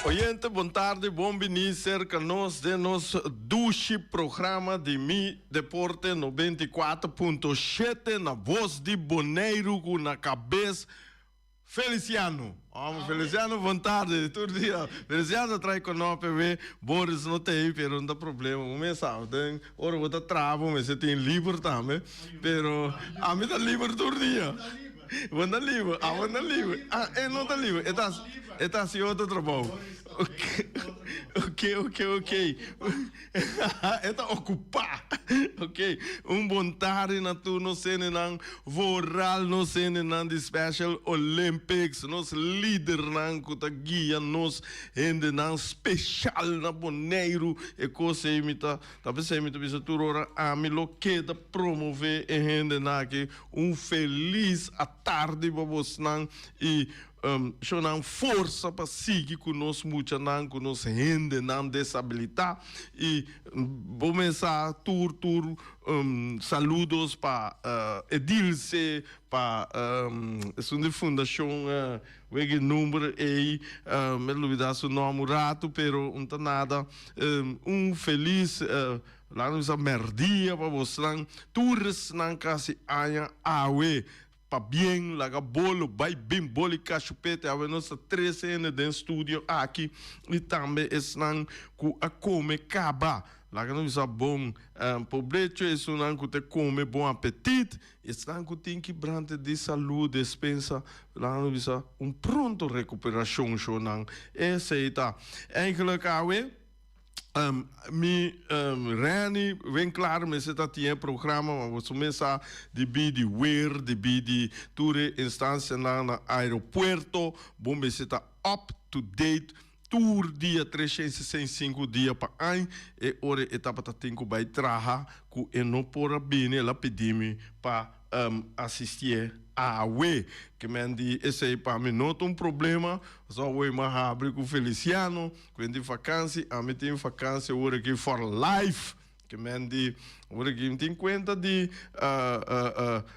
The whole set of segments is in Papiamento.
Oyente, bon tardi, bon bini cerca nos den nos dushi programa di Mi Deporte 94.7 na Voz di Boneiru cu na cabes Feliciano. Ome Feliciano, bon tardi, tur dia. Feliciano trae konope we, Boris no tei, pero no ta problema. Bo mes sa, den ora bo ta traha bo mester tin liber tambe, pero ami ta liber tur dia. Bo ta liber, abo ta liber. Ah, e no ta liber, e ta e ta hasi otro trabou. Ok, ok, ok. E ta okupá. Ok, un bon tardi na tur nos hendenan, vooral nos hendenan di Special Olympics, nos lidernan ku ta guia nos hendenan speshal na Boneiru. E kos ei mi ta, ta p'esei mi ta bisa tur ora, ami lo keda promové e hendenan aki. Un felis atardi pa bosnan i Shonan forsa pa sigui ku nos muchanan, ku nos hendenan desabilitá i bo mesa tur tur saludos pa Edilce, pa esun di fundashon wega e number ei mi a lubida su nòm un ratu pero un ta nada un felis laga nos bisa mèrdia pa bosnan tur esnan kasi aña awe. Pabien, laga bolo bai bin boli kashupete awe nos ta trese hende den studio aki i tambe esnan ku a kome kaba. Laga nos bisa bon pobrecho esunnan ku ta kome bon apetit, esnan ku tin kibrante di salu despensa laga nos bisa un pronto rekuperashon shownan. Esei ta eigenlijk awe. Mi Renny Winklaar mester ta tin e programa ma boso mes sa debí di weer, debí di tur e instancianan na aeropuerto bo mester ta up to date tur dia 365 dia pa añ e ora e tabata tin cu bay traha cu e no por a bini el a pidi mi pa asistié awe. Ke men di esei pa mi no ta un problema pasobra awe mi a habri cu Feliciano. Ku tin vakansi, ami tin vakansi awor aki for life. Ke men di, awor aki mi tin kuenta di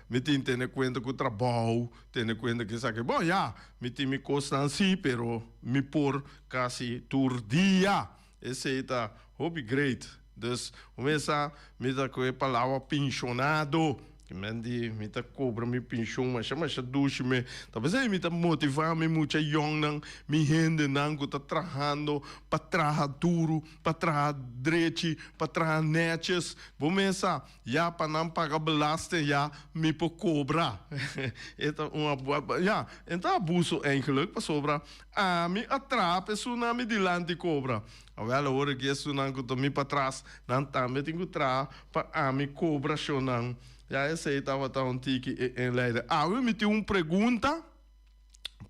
mi tin tene kuenta ku trabou, tene kuenta ku esaki. Bon ya, mi tin mi kosnan si, pero mi por kasi tur dia. Esei ta hopi great. Dus, kuminsá mi ta ku e palabra penshonado. Ki men di mi ta kobra mi penshon masha masha dushi me. Ta p'esei mi ta motivá mi mucha yòngnan, mi hendenan ku ta trahando pa traha duru, pa traha drechi, pa traha nètjes. Bo mes sa, ya pa nan paga belasting ya mi por kobra. E ta un ya, e ta abuso eigenlijk pasobra ami a traha pa esunnan mi dilanti kobra. Awel awor aki esunnan ku ta mi patras nan tambe tin ku traha pa ami kobra shonnan. Ya esei tabata un tiki e inleiding. Awe mi tin un pregunta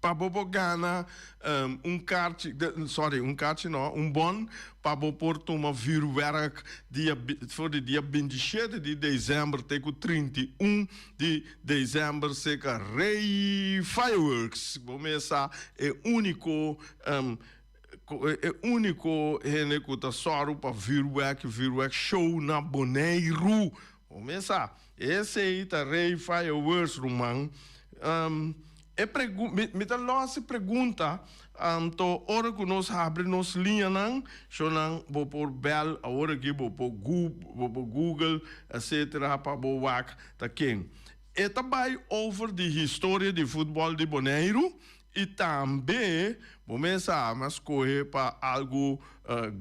pa bo por gana un karchi, sorry, un karchi no, un bon pa bo por tuma vuurwerk dia for di dia 27 di december te ku 31 di december serka Rey Fireworks. Bo mes sa e uniko E úniko hende ku ta sòru pa vürwèk, vürwèk show na Boneiru. Bo mes sa, esei ta Rey Fireworks, ruman. E pregu, mi, mi ta lòs e pregunta, anto ora ku nos habri nos liñanan, shownan bo por bèl awor aki, bo por gu, bo por google, etcetera, pa bo wak ta ken. E ta bai over di historia di futbòl di Boneiru I tambe bo mes a ama skohe pa algu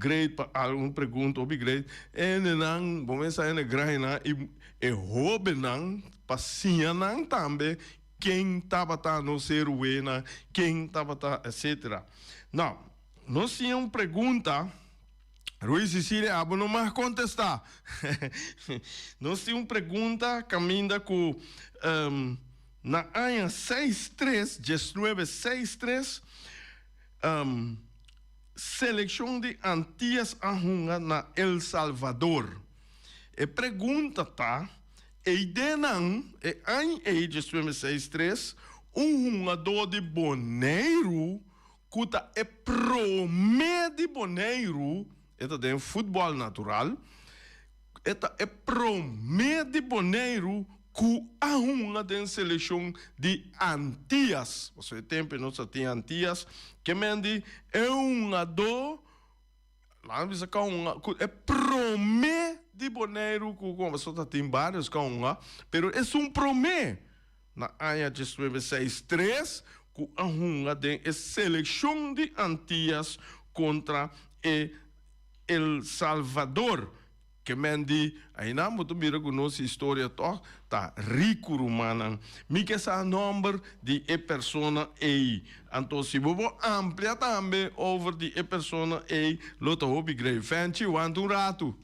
great, pa algun pregunta hopi great. Hendenan, bo mes a hende grandinan i e hobennan pa siña nan tambe ken tabata nos heroenan, ken tabata etcetera. Nou, nos tin un pregunta, Ruiz Cecilia abo no mag kontestá. Nos tin un pregunta kaminda ku. Na aña seis tres, diesnuebe seis tres, selekshon di Antias a hunga na El Salvador. E pregunta ta, eidenan, e añ ei, diesnuebe seis tres, un hungadó di Boneiru ku ta e promé di Boneiru, e ta den futbòl natural, e ta e promé di Boneiru. ku a hunga den selekshon di Antias. Pasobra e tempu nos a tin Antias, ke men di e hungadó, laga bisa ka hunga, ku e promé di Boneiru ku ku pasobra ta tin vários ka hunga, pero esun promé na aña 1963 ku a hunga den e selekshon di Antias kontra e El Salvador. Ke men di, Ainan bo ta mira ku nos historia tòg ta riku, rumannan. Mi ke sa nòmber di e persona ei. Anto si bo por amplia tambe over di e persona ei lo ta hopi grei. Fenchi, wanta un ratu.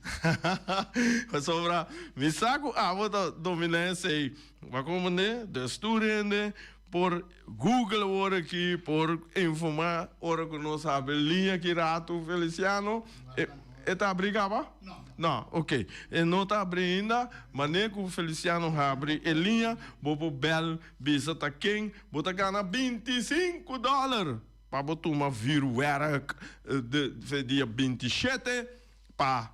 Pasobra mi sa ku abo ta dominá esei. Bo a komprendé? Dus tur hende por Google awor aki, por informá ora ku nos habri liña ki ratu, Feliciano. E, e ta habrí kaba? No. No, ok. E no ta habrí ainda. Manera ku Feliciano habri e liña, bo por bèl bisa ta ken bo ta gana 25 dòler pa bo tuma vuurwerk de dia 27 pa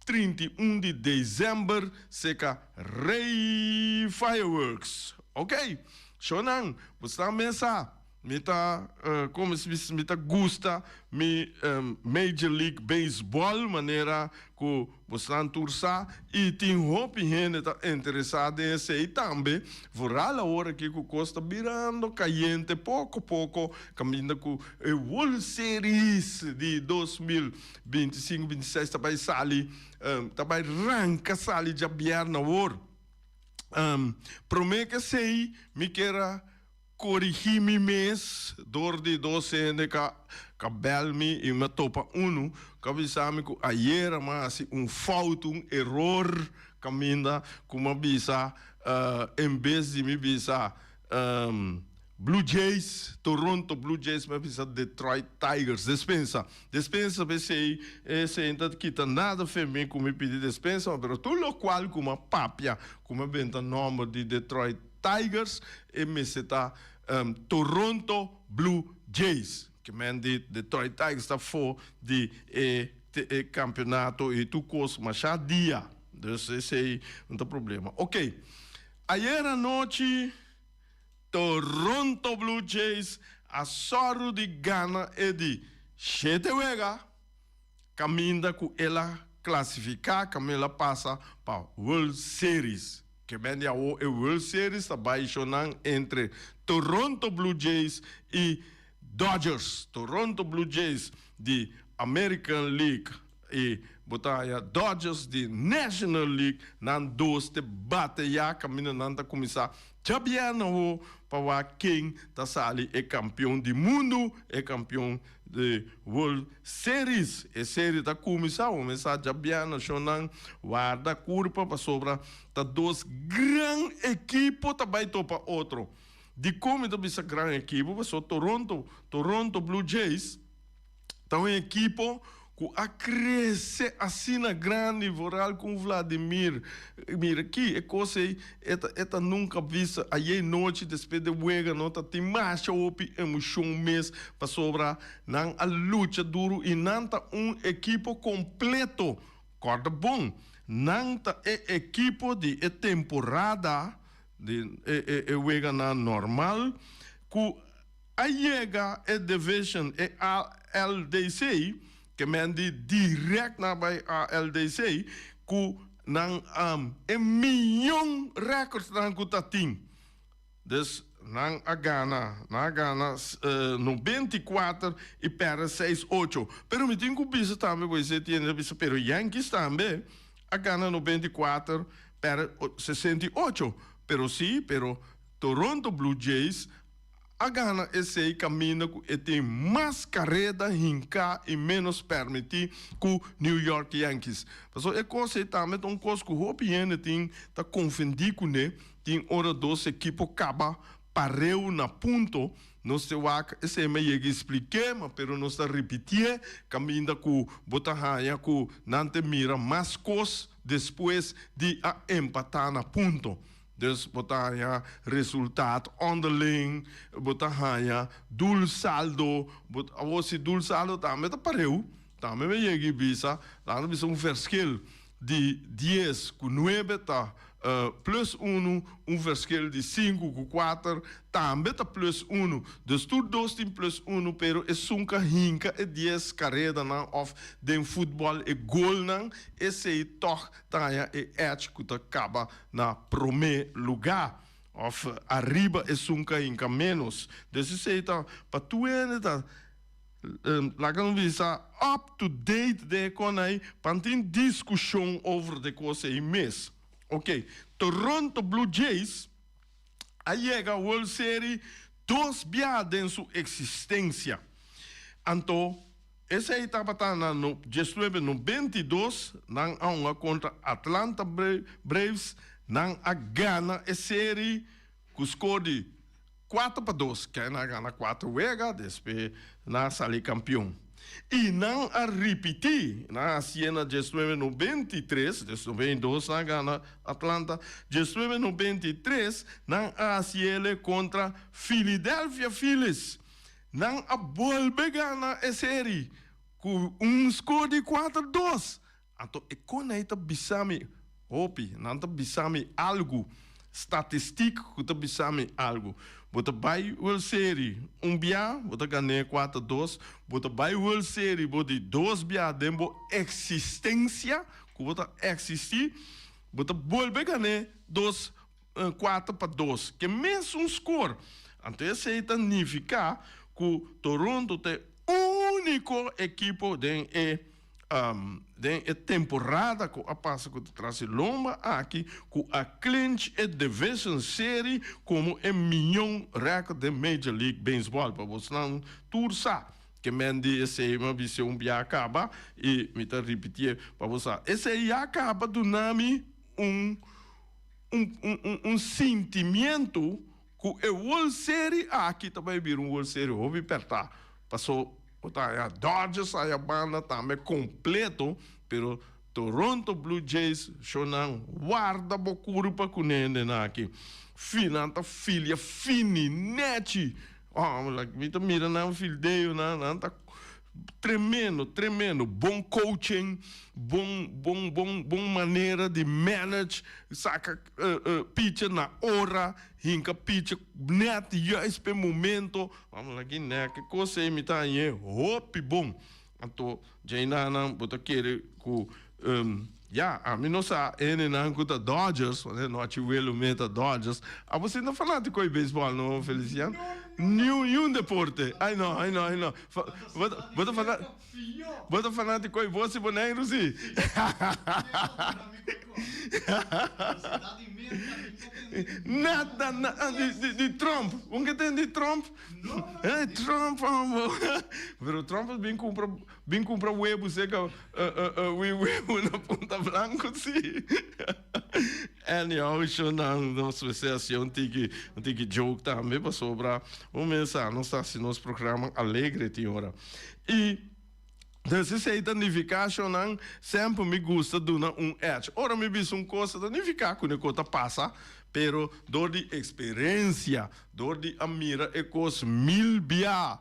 31 di desèmber serka Rey Fireworks. Ok, shownan, bo sa mesa, mi ta como si bisa, mi ta gusta mi Major League Baseball manera cu bosnan tur sa y tin hopi hende ta interesa den esey tambe, vooral awor aki cu cos ta birando cayente poco poco caminda cu e World Series di 2025, 26 ta bay sali, ta bay ranca sali djabièrnè awor. Promé k'esei mi kier a korigí mi mes dor di dos hende ka ka bèl mi i mi a topa unu ku a bisa mi ku ayera mi a hasi un fout, un eror kaminda ku mi a bisa en bes di mi bisa Blue Jays, Toronto Blue Jays, mi a bisa Detroit Tigers. Despensa. Despensa p'esei, esei no ta kita nada fe mi ku mi pidi despensa, pero tur lokual ku mi a papia ku mi a benta nòmber di Detroit Tigers, e mester ta Toronto Blue Jays. Ke men di Detroit Tigers ta for di e e kampeonato i tur kos masha dia. Dus esei no ta problema. Oke, ayera anochi. Toronto Blue Jays a sòru di gana e di shete wega kaminda ku el a klasifiká kaminda el a pasa pa World Series. Ke men di awo e World Series ta bai shonnan entre Toronto Blue Jays i Dodgers. Toronto Blue Jays di American League i bo ta haña Dodgers di National League. Nan dos te bate ya kaminda nan ta kuminsá Djabièrnè awo pa wak ken ta sali e kampion di mundu, e kampion di World Series. E serie ta kuminsá awo mesa djabièrnè shonnan warda kurpa pasobra ta dos gran ekipo ta bai topa otro. Dikon mi ta bisa gran ekipo? Pasobra Toronto, Toronto Blue Jays Ta un ekipo ku a krese asina grandi vooral ku Vladimir. Mira aki e kos ei e ta e ta nunka bisa ayey nochi despues de wega no ta tin masha hopi emoshon mes pasobra nan a lucha duru i nan ta un ekipo kompleto. Kòrda bon nan ta e ekipo di e temporada di e e e weganan normal ku A yega e division e ALDC, ke men di direct na bai ALDC, ku nan e miyon recordsnan ku ta tin. Dus nan a gana, nan a gana 94 i perde seis ocho. Pero mi tin ku bisa tambe, bo esei tiene ta bisa, pero Yankees tambe a gana 94, perde 68. Pero si, pero Toronto Blue Jays a gana esei kaminda ku e tin mas kareda hinká i ménos pèrmití ku New York Yankees. Pasobra e kos ei tambe ta un kos ku hopi hende tin ta konfundí kuné, tin ora dos ekipo kaba pareu na punto, nos te wak esei mi a yega i splik'é, ma pero nos ta ripitié, kaminda ku bo ta haña ku nan te mira mas kos despues di a empatá na punto. Dus bo ta haña resultaat onderling, bo ta haña doelsaldo, bo awor si doelsaldo tambe ta pareu, tambe mi yega i bisa, laga nos bisa un verschil di dies ku nuebe ta. plus unu, un verschil di sinku ku kuater tambe ta plus unu. Dus tur dos tin plus unu, pero esun ka hinka e dies karedanan òf den futbòl e golnan, esei tòg ta haña e edge ku ta kaba na promé lugá òf ariba esun ka hinka ménos. Dus esei ta pa tur hende ta. Laga nos bisa up to date den e kon ei pa no tin diskushon over de kos ei mes. Ok, Toronto Blue Jays a yega World Series dos bia den su eksistensia. Anto esei tabata na diesnuebe 92 nan a hunga kontra Atlanta Braves, nan a gana e seri ku skor di 4-2, ken a gana kuater wega, despues nan a sali kampion. I nan a ripití, nan a hasié na 1993, des 92 nan a gana Atlanta, 1993 nan a hasié kontra Philadelphia Phillies. Nan a bolbe gana e seri ku un skor di 4-2. Anto e kon ei ta bisa mi hopi, nan ta bisa mi algu, statistik ku ta bisa mi algu. Bo ta bai World Series un bia, bo ta gan'é 4-2, bo ta bai World Series bo di dos bia den bo eksistensia ku bo ta eksistí, bo ta bolbe gan'é dos 4-2, ke mesun skor. Anto esei ta nifiká ku Toronto ta e úniko ekipo den e Den e temporada ku a pasa ku ta tras di lomba aki ku a clinch e Division Serie komo e mion record den Major League Baseball. Pa bosnan tur sa ke men di esei mi a bis'é un bia kaba i mi ta ripitié pa bo sa. Esei ya kaba duna mi un un un sintimiento ku e World Serie aki ta bai bira un World Serie hopi pèrtá. Paso bo ta haña Dodgers aya banda tambe kompleto, pero Toronto Blue Jays shownan warda bo kurpa ku nendenan aki. Fi nan ta filia fini nechi. Oh, like mi ta mira nan fildeonan, nan ta tremendo, tremendo. Bon coaching, bon, bon, bon, bon manera di manage, saka pitcher na ora, hinka pitcher net juist p'e momento. Vamos la Guinea, ke kos ei mi ta hañ'é hopi bon. Anto djeinannan bo ta kere ku ya, ami no sa hendenan ku ta Dodgers, pasobra nochi welo mi ta Dodgers. Abo si ta fanátiko di beisbòl no, Felician? Niun, niun deporte. Ai no, ai no, ai no. Bo ta fana, bo ta fanátiko di bos di Boneiru si? Nada, nada, di, di Trump. Bo ke tende di Trump? Eh, Trump, amo. Pero Trump bin kumpra, bin kumpra webu seka, wi webu na Punta Blanco, si. Anyhow, shownan, nos mester hasi un tiki, un tiki joke tambe, pasobra un mesa, nos ta hasi nos programa alegre tin ora. I. Dus esei ta nifiká, shownan, semper mi gusta duna un edge. Ora mi bisa un kos, ta nifiká ku neko ta pasa, pero dor di eksperensia, dor di a mira e kos mil bia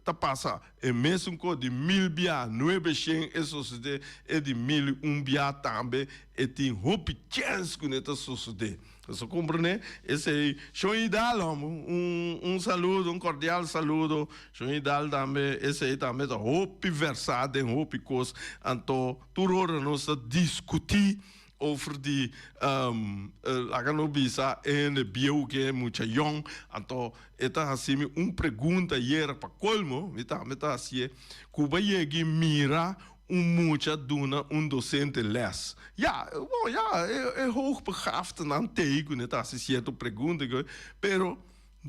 ta pasa, e mesun kos di mil bia nuebe shen e sosodé, e di mil i un bia tambe e tin hopi chèns ku ne ta sosodé. Boso comprende? Esey Shon Idal hom, un un saludo, un cordial saludo. Shon Idal tambe, esey tambe ta hopi versa den hopi cos. Anto tur ora nos ta discuti over di laga nos bisa e hende bieu ke mucha yong. Anto e ta haci mi un pregunta ayera pa colmo, mi tambe ta hacié, cu bo a yegi mira un mucha duna un docente les. Ya, bon, ya, e, e hoogbegaafdenan tei ku ne ta hasi sierto pregunta, pero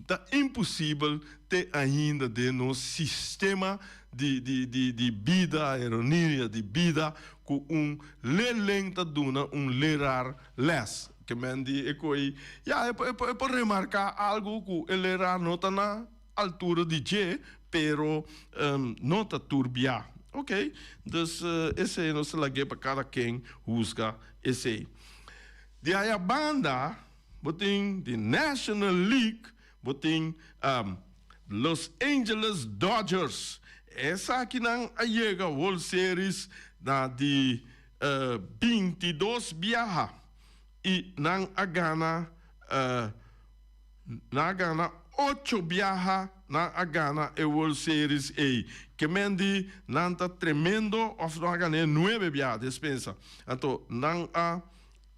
ta imposibel te ainda den nos sistema di, di, di, di bida, aerolínea di bida, ku un leerling ta duna un leraar les. Ke men di e koi, ya, e, e, e por remarká algu ku e leraar no ta na altura di dje, pero no ta turbia. Ok, dus esei nos ta lag'é pa kada ken husga esei. Di aya banda bo tin di National League, bo tin Los Angeles Dodgers. Esakinan a yega World Series na di 22 biaha. I nan a gana, nan a gana ocho biaha nan a gana e World Series ei. Ke men di nan ta tremendo of nan a gana e nuebe biaha, despensa. Anto nan a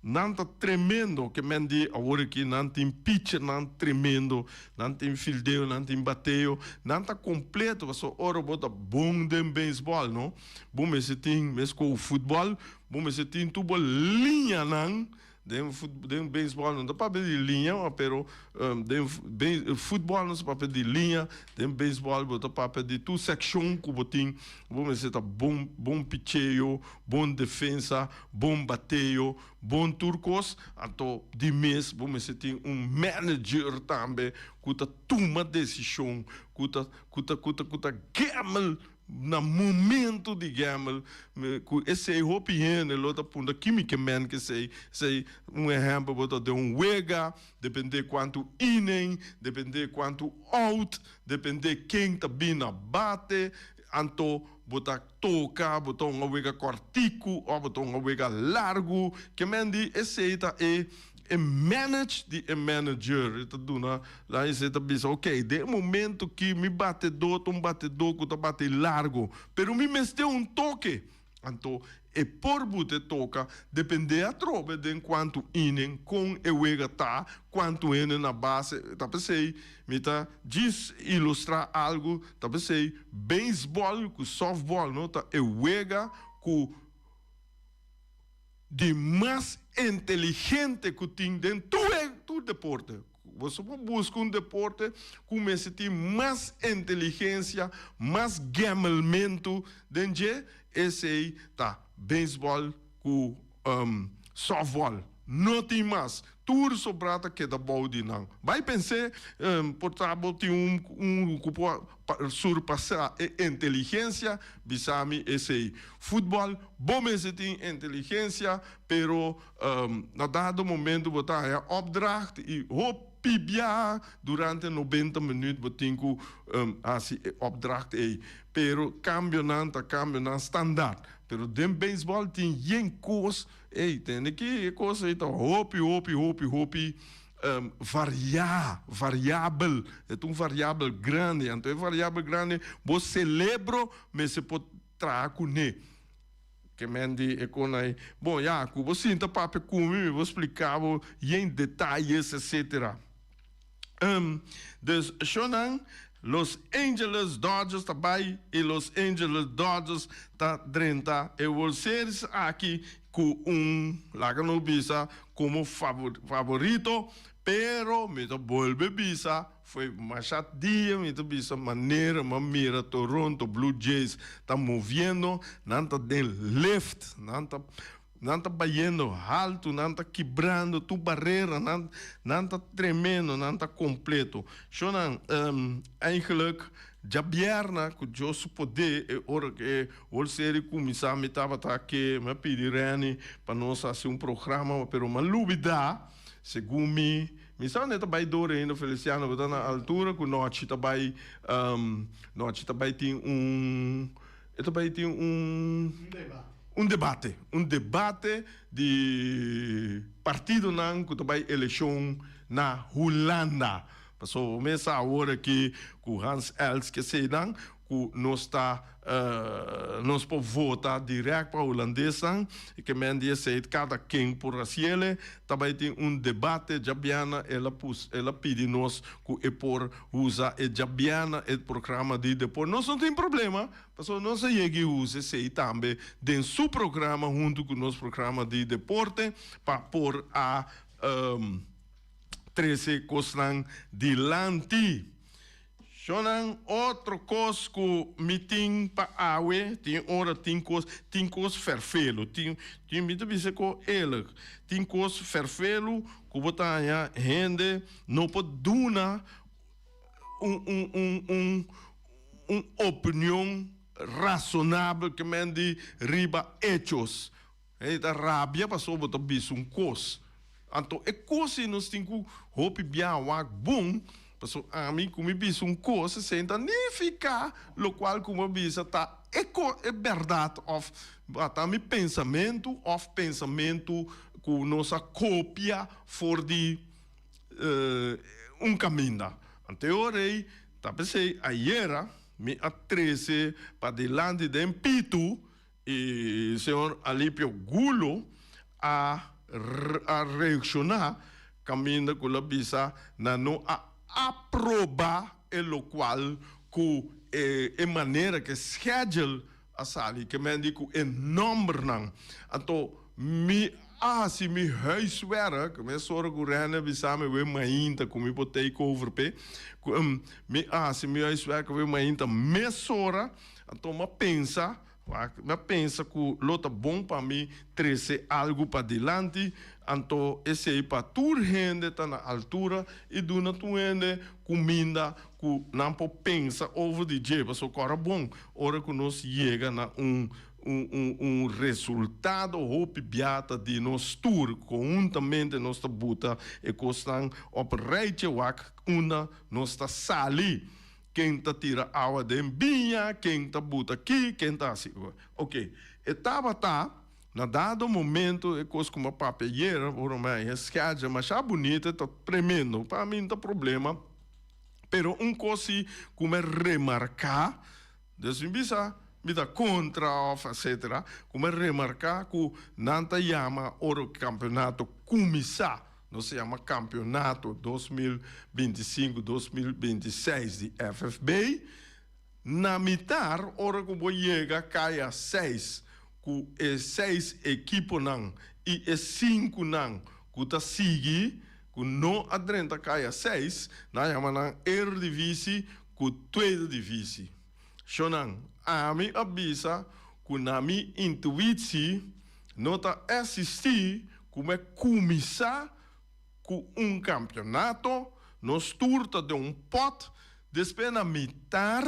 nan ta tremendo ke men di awor aki nan tin pitchernan tremendo, nan tin fildeo, nan tin bateo, nan ta completo pasobra ora bo ta bon den beisbòl no, bo mester tin mes ku futbòl. Bo mester tin tur bo liñanan den den beisbòl no ta papia di liña pero den futbòl nos ta papia di liña den beisbòl bo ta papia di tur sekshon ku bo tin bo mester ta bon bon picheo bon defensa bon bateo bon tur kos anto di mes bo mester tin un manager tambe ku ta tuma desishon ku ta ku ta ku ta ku ta gèmel Na momento di gamble ku esei hopi hende lo ta puntra ki mi ke men ku esei. Esei un ehèmpel bo ta den un wega, depende kuantu inning, depende kuantu out, depende ken ta bin na bate, anto bo ta toka, bo ta un wega kòrtiku òf bo ta un wega largu. Ke men di esei ta e E manage di e manager e ta duna la esei ta bisa ok den e momento ki mi batedó ta un batedó ku ta bati largo pero mi mester un toke anto e por buta e toka depende atrobe den kuantu inning kon e wega ta kuantu hende na base ta p'esei mi ta djis ilustrá algu ta p'esei beisbòl ku sòftbòl no ta e wega ku Di mas inteligente ku tin den tur e tur deporte. Boso por buska un deporte ku mester tin mas inteligensia, mas gemelmentu den dje, esei ta beisbòl ku sòftbòl. No tin mas. Tur sobrá ta keda bou di nan. Bai pens'é, por ta bo tin un un ku por surpasá e inteligensia, bisa mi esei. Futbòl, bo mester tin inteligensia, pero na dado momento bo ta haña opdracht i hopi biaha durante nobenta minüt bo tin ku hasi e opdracht ei. Pero kambionan ta kambionan standaard. Pero den beisbòl tin yen kos. Ey, tende ki e kos ei ta hopi, hopi, hopi, hopi variá, variabel. E ta un variabel grandi. Anto e variabel grandi bo celebro mester por traha kuné. Ke men di e kon ei, bon ya, ku bo sinta papia ku mi, mi por splika bo yen detayes, etcetera. Dus shownan Los Angeles Dodgers ta bai y Los Angeles Dodgers ta drenta e World Series aki cu un, laga nos bisa, como favorito, pero mi ta bolbe bisa, foi masha dia mi ta bisa manera mi a mira Toronto Blue Jays ta moviendo, nan ta den lift, nan ta. Nan ta bayendo haltu, nan ta kibrando tur barera, nan, nan ta tremendo, nan ta completo. Shownan, eigenlijk djabièrna ku Dios su poder e ora ku e World Series kuminsá mi tabata ke mi a pidi Renny pa nos hasi un programa pero mi a lubidá segun mi, mi sa ne ta bai dor ainda Feliciano bo ta na altura ku nochi ta bai nochi ta bai tin un E ta bai tin un un debate, un debate di partidonan ku ta bai elekshon na Hulanda. Pasobra bo mes sa awor aki ku Hans Els ke eseinan ku nos ta nos por vota dirèkt pa hulandesnan i ke men di esei kada ken por hasiele. Ta bai tin un debate djabièrnè el a pus el a pidi nos ku e por Usa e djabièrnè e programa di deporte. Nos no tin problema, pasobra nos a yega i usa esei tambe den su programa huntu ku nos programa di deporte pa por a trese kosnan dilanti. Shonnan, otro kos ku mi tin pa awe, tin ora tin kos, tin kos fèrfelu, tin, tin mi ta bisa ku eerlijk, tin kos fèrfelu ku bo ta haña hende No por duna un un un un un opinion rasonabel ke men di riba hechos. Hende ta rabia pasobra bo ta bisa un kos. Anto e kos ei nos tin ku hopi bia wak bon, pasobra ami ku mi bisa un kos esei ta nifiká lokual ku bo a bisa ta e ko e bèrdat òf ta mi pensamentu òf pensamentu. ku nos a kopia for di un kaminda. Anto e ora ei ta p'esei ayera mi a trese padilanti den pitu i señor Alipio Gulo a a reakshoná kaminda ku lo a bisa nan no a aprobá e lokual ku e e manera ku e schedule a sali ke men di ku e nòmbernan. Anto mi a hasi mi huiswerk, mesora ku Rene a bisa mi wei mainta ku mi por take over p'e, ku mi a hasi mi huiswerk wei mainta mesora, anto mi a pensa, mi a pensa ku lo ta bon pa mi trese algu padilanti, anto esei pa tur hende ta na altura i duna tur hende kuminda ku nan por pensa over di dje, pasobra ku ora bon ora ku nos yega na un un un resultado hopi bia ta di nos tur konhuntamente nos ta buta e kosnan op rijtje wak unda nos ta sali ken ta tira awa den biña ken ta buta aki ken ta hasi oke e tabata na dado momento e kos ku mi a papia ayera ora mi a haña schedule masha bunita ta tremendo pa mi no ta problema. Pero un kos si ku mi a remarká, dus mi bisa mi ta kontra òf etsetera, ku mi a remarká ku nan ta yama ora ku kampeonato kuminsá, nos ta yama kampeonato 2025, 2026 di FFB, na mitar ora ku bo yega kaya seis ku e seis ekiponan i e sinkunan ku ta sigui ku no a drenta kaya seis, nan yama nan Eredivisie ku Tweede Divisie. Shonnan, ami a bisa ku na mi intuitsie no ta existi ku me kuminsá ku un kampionato, nos tur ta den un pòt, despues na mitar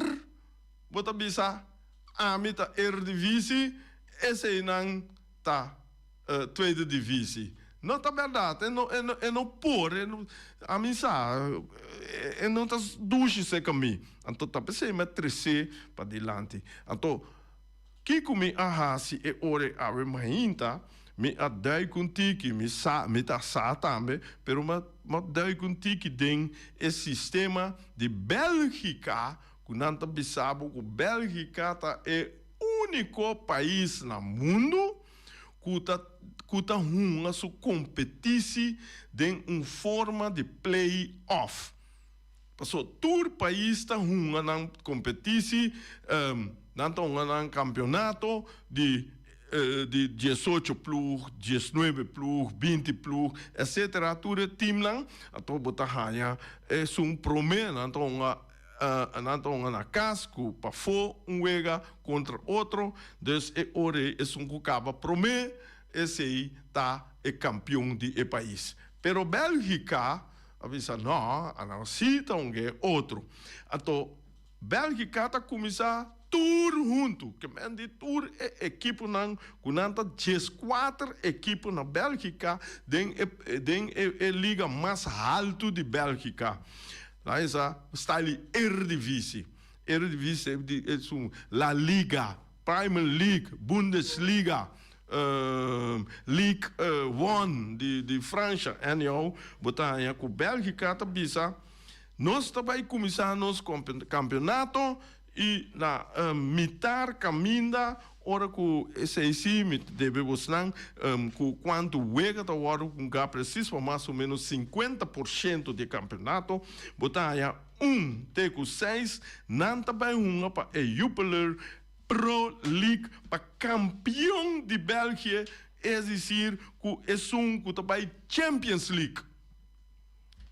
bo ta bisa ami ta Eredivisie, eseinan ta Tweede Divisie. No ta berdad, e no, e no, e no por, e no, ami sa, e no ta dushi serka mi. Anto ta p'esei mi a tres'é padilanti. Anto, kiko mi a hasi e ora ei awe mainta? Mi a duik un tiki, mi sa, mi ta sa tambe, pero mi a, mi a duik un tiki den e sistema di Bèlgika, ku nan ta bisa bo ku Bèlgika ta e úniko pais na mundu ku ta ku ta hunga su kompetisi den un forma di play-off. Paso tur pais ta hunga nan kompetisi, nan ta hunga nan kampionato di di diesocho plug, diesnuebe plug, binti plug, etsetera, tur e timnan, anto bo ta haña esun promé nan ta hunga. Nan ta hunga na kas ku pafó un wega kontra otro, dus e ora ei esun ku kaba promé esei ta e kampion di e pais. Pero Bèlgika a bisa nò, anan sí ta hunga e otro. Anto Bèlgika ta kuminsá tur huntu, ke men di tur e ekiponan ku nan ta dieskuater ekipo na Bèlgika den e den e liga mas haltu di Bèlgika. Nan esa style di Eredivisie. Eredivisie es un La Liga, Primer League, Bundesliga, League One di Francia. Anyhow, bo ta haña ku Bèlgika ta bisa, nos ta bai kuminsá nos kampionato i na mitar kaminda Ora ku esei si, mi ta debe bosnan ku kuantu wega ta wòrdu hungá presis pa mas o ménos 50% di e kampeonato, bo ta haña un te ku seis, nan ta bai hunga pa e Jupiler Pro League pa kampion di België, es disir ku esun ku ta bai Champions League.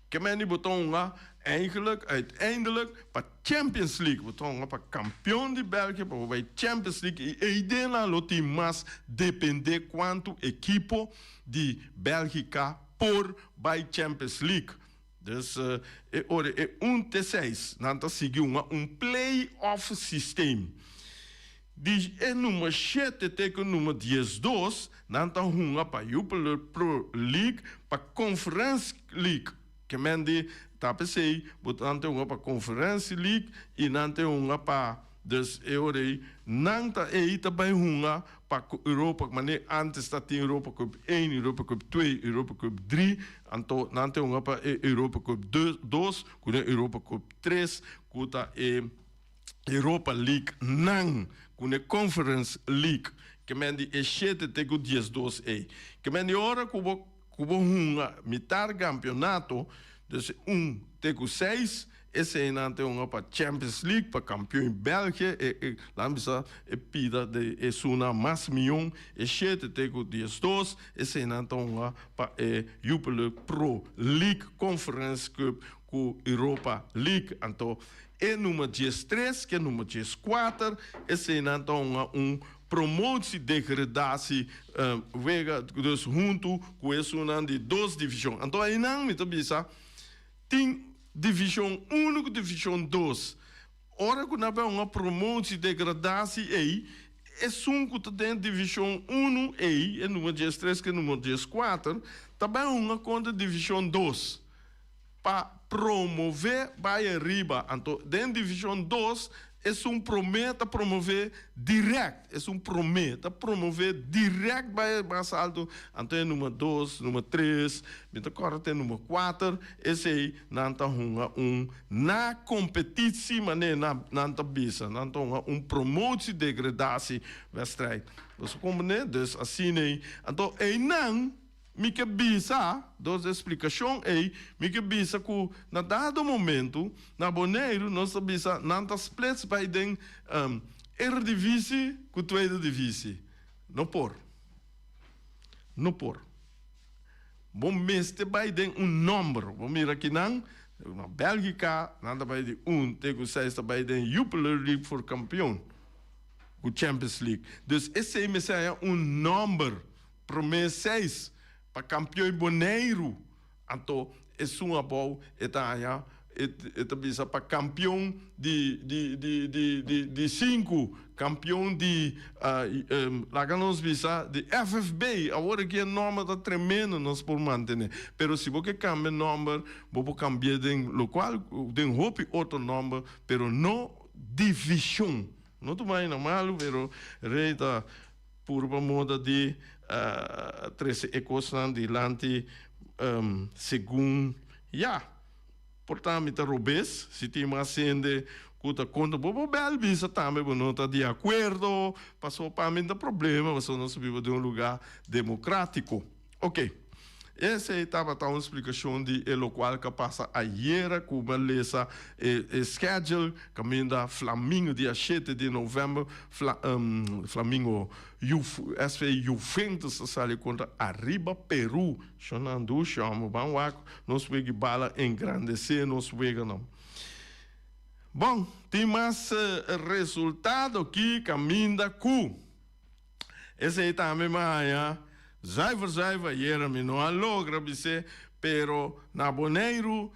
Ke meni bo ta hunga eigenlijk, uiteindelijk, pa Champions League. Bo ta hunga pa kampion di België, pa bo bai Champions League. I eidenan lo tin mas depende kuantu ekipo di Belgika por bai Champions League. Dus e ora e un te seis nan ta sigui hunga un play-off systeem. Di e number shete te ku number diesdos nan ta hunga pa Jupiler Pro League pa Conference League. Ke men di ta p'esei bo nan ta hunga pa Conference League i nan ta hunga pa. Dus e ora ei nan ta ei ta bai hunga pa Europa manera antes ta tin Europa Cup 1, Europa Cup 2, Europa Cup 3, anto nan ta hunga pa e Europa Cup 2 ku den Europa Cup 3 ku ta e Europa League nan ku ne Conference League ke men di e shete te ku 12 ei. Ke men di ora ku bo ku bo hunga mitar kampionato, dus un te ku seis, eseinan te hunga pa Champions League, pa kampion België, e e laat bisa e pida di esunnan mas mion, e shete te ku 12, eseinan ta hunga pa e Jupiler Pro League Conference Cup ku Europa League. Anto e number 13 ku e number 14, eseinan ta hunga un promotie degradatie wega, dus huntu ku esunnan di dos divishon. Anto einan mi ta bisa tin divishon uno ku divishon dos. Ora ku nan bai hunga promotie degradatie ei, esun ku ta den divishon uno ei, e number 13 ku e number 14, ta bai hunga kontra divishon dos pa promove bai ariba. Anto den divishon dos esun prome ta promove direct, esun prome ta promove direct bai mas alto. Anto e number dos, number tres, mi ta kòrda te number kuater, esei nan ta hunga un na kompetitsie manera nan nan ta bisa, nan ta hunga un promotie degradatie wedstrijd. Boso komprende? Dus asina ei. Anto einan. Mi ke bisa, dos e splikashon ei, mi ke bisa ku na dado momentu na Boneiru nos ta bisa nan ta splits bai den Eredivisie ku Tweede Divisie. No por. No por. Bo mester bai den un nòmber. Bo mira kinan, na Bèlgika nan ta bai di un te ku seis ta bai den Jupiler League for kampioen ku Champions League. Dus esei mester haña un nòmber. Promé seis pa kampion Boneiru, anto esun abou e ta haña e ta bisa pa kampion di di di di di di sinku, kampion di laga nos bisa di FFB, awor aki e nòmber ta tremendo nos por mantené, pero si bo ke kambia nòmber bo por kambi'é den lokual den hopi otro nòmber pero no divishon, no tuma aina malu pero rei ta. Purba moda di trese e kosnan dilanti segun ya. Por ta mi ta robes si tin mas hende ku ta kontra bo. Bo bèl bisa tambe bo no ta di akuerdo, pasobra pa mi no ta problema pasobra nos ta biba den un lugá demokratiko. Oke. Esei tabata un splikashon di e lokual ka pasa ayera ku mi a lesa e e schedule kaminda Flamingo dia shete di novèmber Flamingo SV Juventus ta sali kontra Arriba Peru. Shonnan dushi hòmber ban wak nos wega bala engrandesé nos weganan. Bon, tin mas resultado ki kaminda ku. Esei tambe mi a haña zuiver zuiver ayera mi no a logra bis'é, pero na Boneiru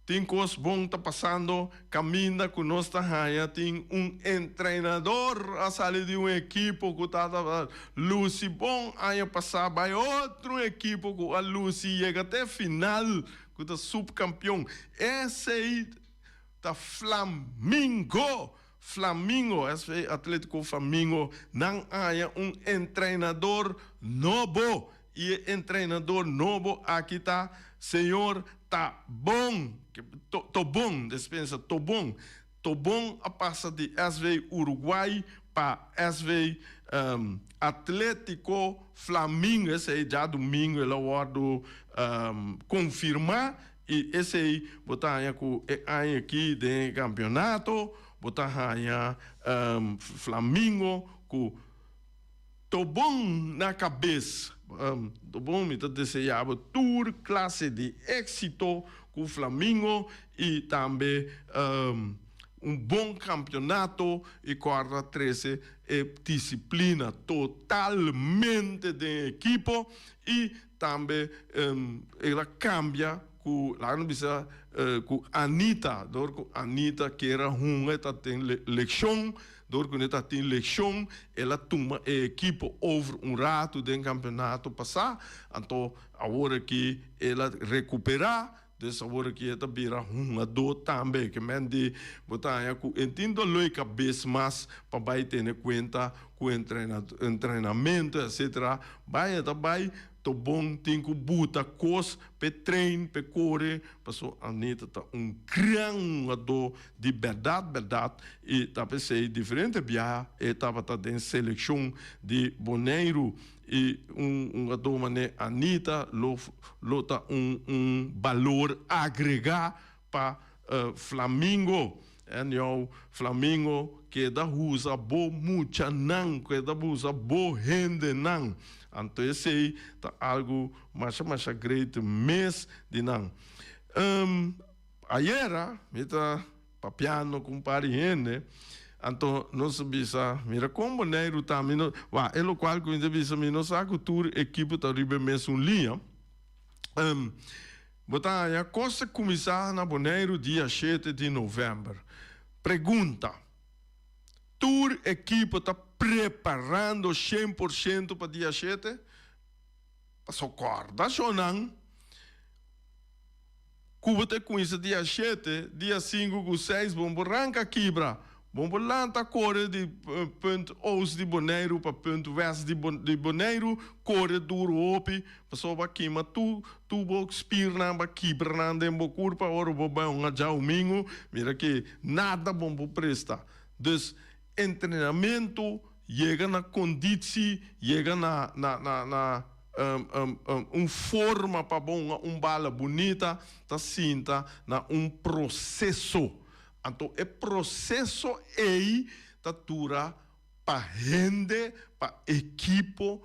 tin kos bon ta pasando kaminda ku nos ta haña tin un entrenador a sali di un ekipo ku ta lusi bon aña pasá bai otro ekipo ku a lusi yega te final ku ta supkampion. Esei ta Flamingo! Flamingo, SV Atletico Flamingo, nan haña un entrenador nobo y e entrenador nobo aki ta señor Tabon, Tobon, despensa, Tobon. Tobon a pasa di SV Uruguay pa SV Atletico Flamingo, esey djadumingo el a wordo confirma I esei bo ta haña ku e aña aki den e kampionato bo ta haña Flamingo ku Tobon na kabes. Tobon mi ta deseá bo tur klase di éksito ku Flamingo i tambe un bon kampionato i kòrda trese e disiplina totalmente den e ekipo i Tambe el a cambia cu, laga nos bisa, cu Anita, door cu Anita kier a hunga e ta tin leccion, door cu e ta tin leccion el a tuma e ekipo over un rato den campeonato pasa, anto awor aki el a recupera. Dus awor aki e ta bira hungadó tambe. Ke men di bo ta haña ku e tin doló e kabes mas pa bai tene kuenta ku entrenamentu etcetera. Bai e ta bai to bon tin ku buta kos p'e train p'e kore paso Anita ta un gran hungadó di bèrdat bèrdat i ta p'esei diferente biaha e tabata den selekshon di Boneiru. I un hungadó manera Anita lo lo ta un un balor agregá pa Flamingo. Anyhow, Flamingo keda husa bo muchanan, keda husa bo hendenan. Anto esei ta algu masha masha great mes di nan. Ayera mi ta papiando ku un par di hende, anto nos a bisa, mira kon Boneiru ta, mi no, wak, e lokual ku mi ta bisa, mi no sa ku tur ekipo ta riba e mesun liña. Bo ta haña kos ta kuminsá na Boneiru dia shete di novèmber. Pregunta, Tur ekipo ta preparando 100% pa dia shete? Pasobra kòrda shonnan. Ku bo ta kuminsa dia shete, dia sinku ku seis bon por ranka kibra. Bon por lanta kore di punt oost di Boneiru pa punt west di di Boneiru, kore duru hopi, pasobra bo a kima tur tur bo spirnan, bo a kibra nan den bo kurpa, ora bo bai un djadumingu mira ke nada bon por presta. Dus entrenamentu yega na konditsi, yega na na na na un forma pa bo hunga un bala bunita ta sinta na un proseso. Anto e proseso ei ta dura pa hende, pa ekipo,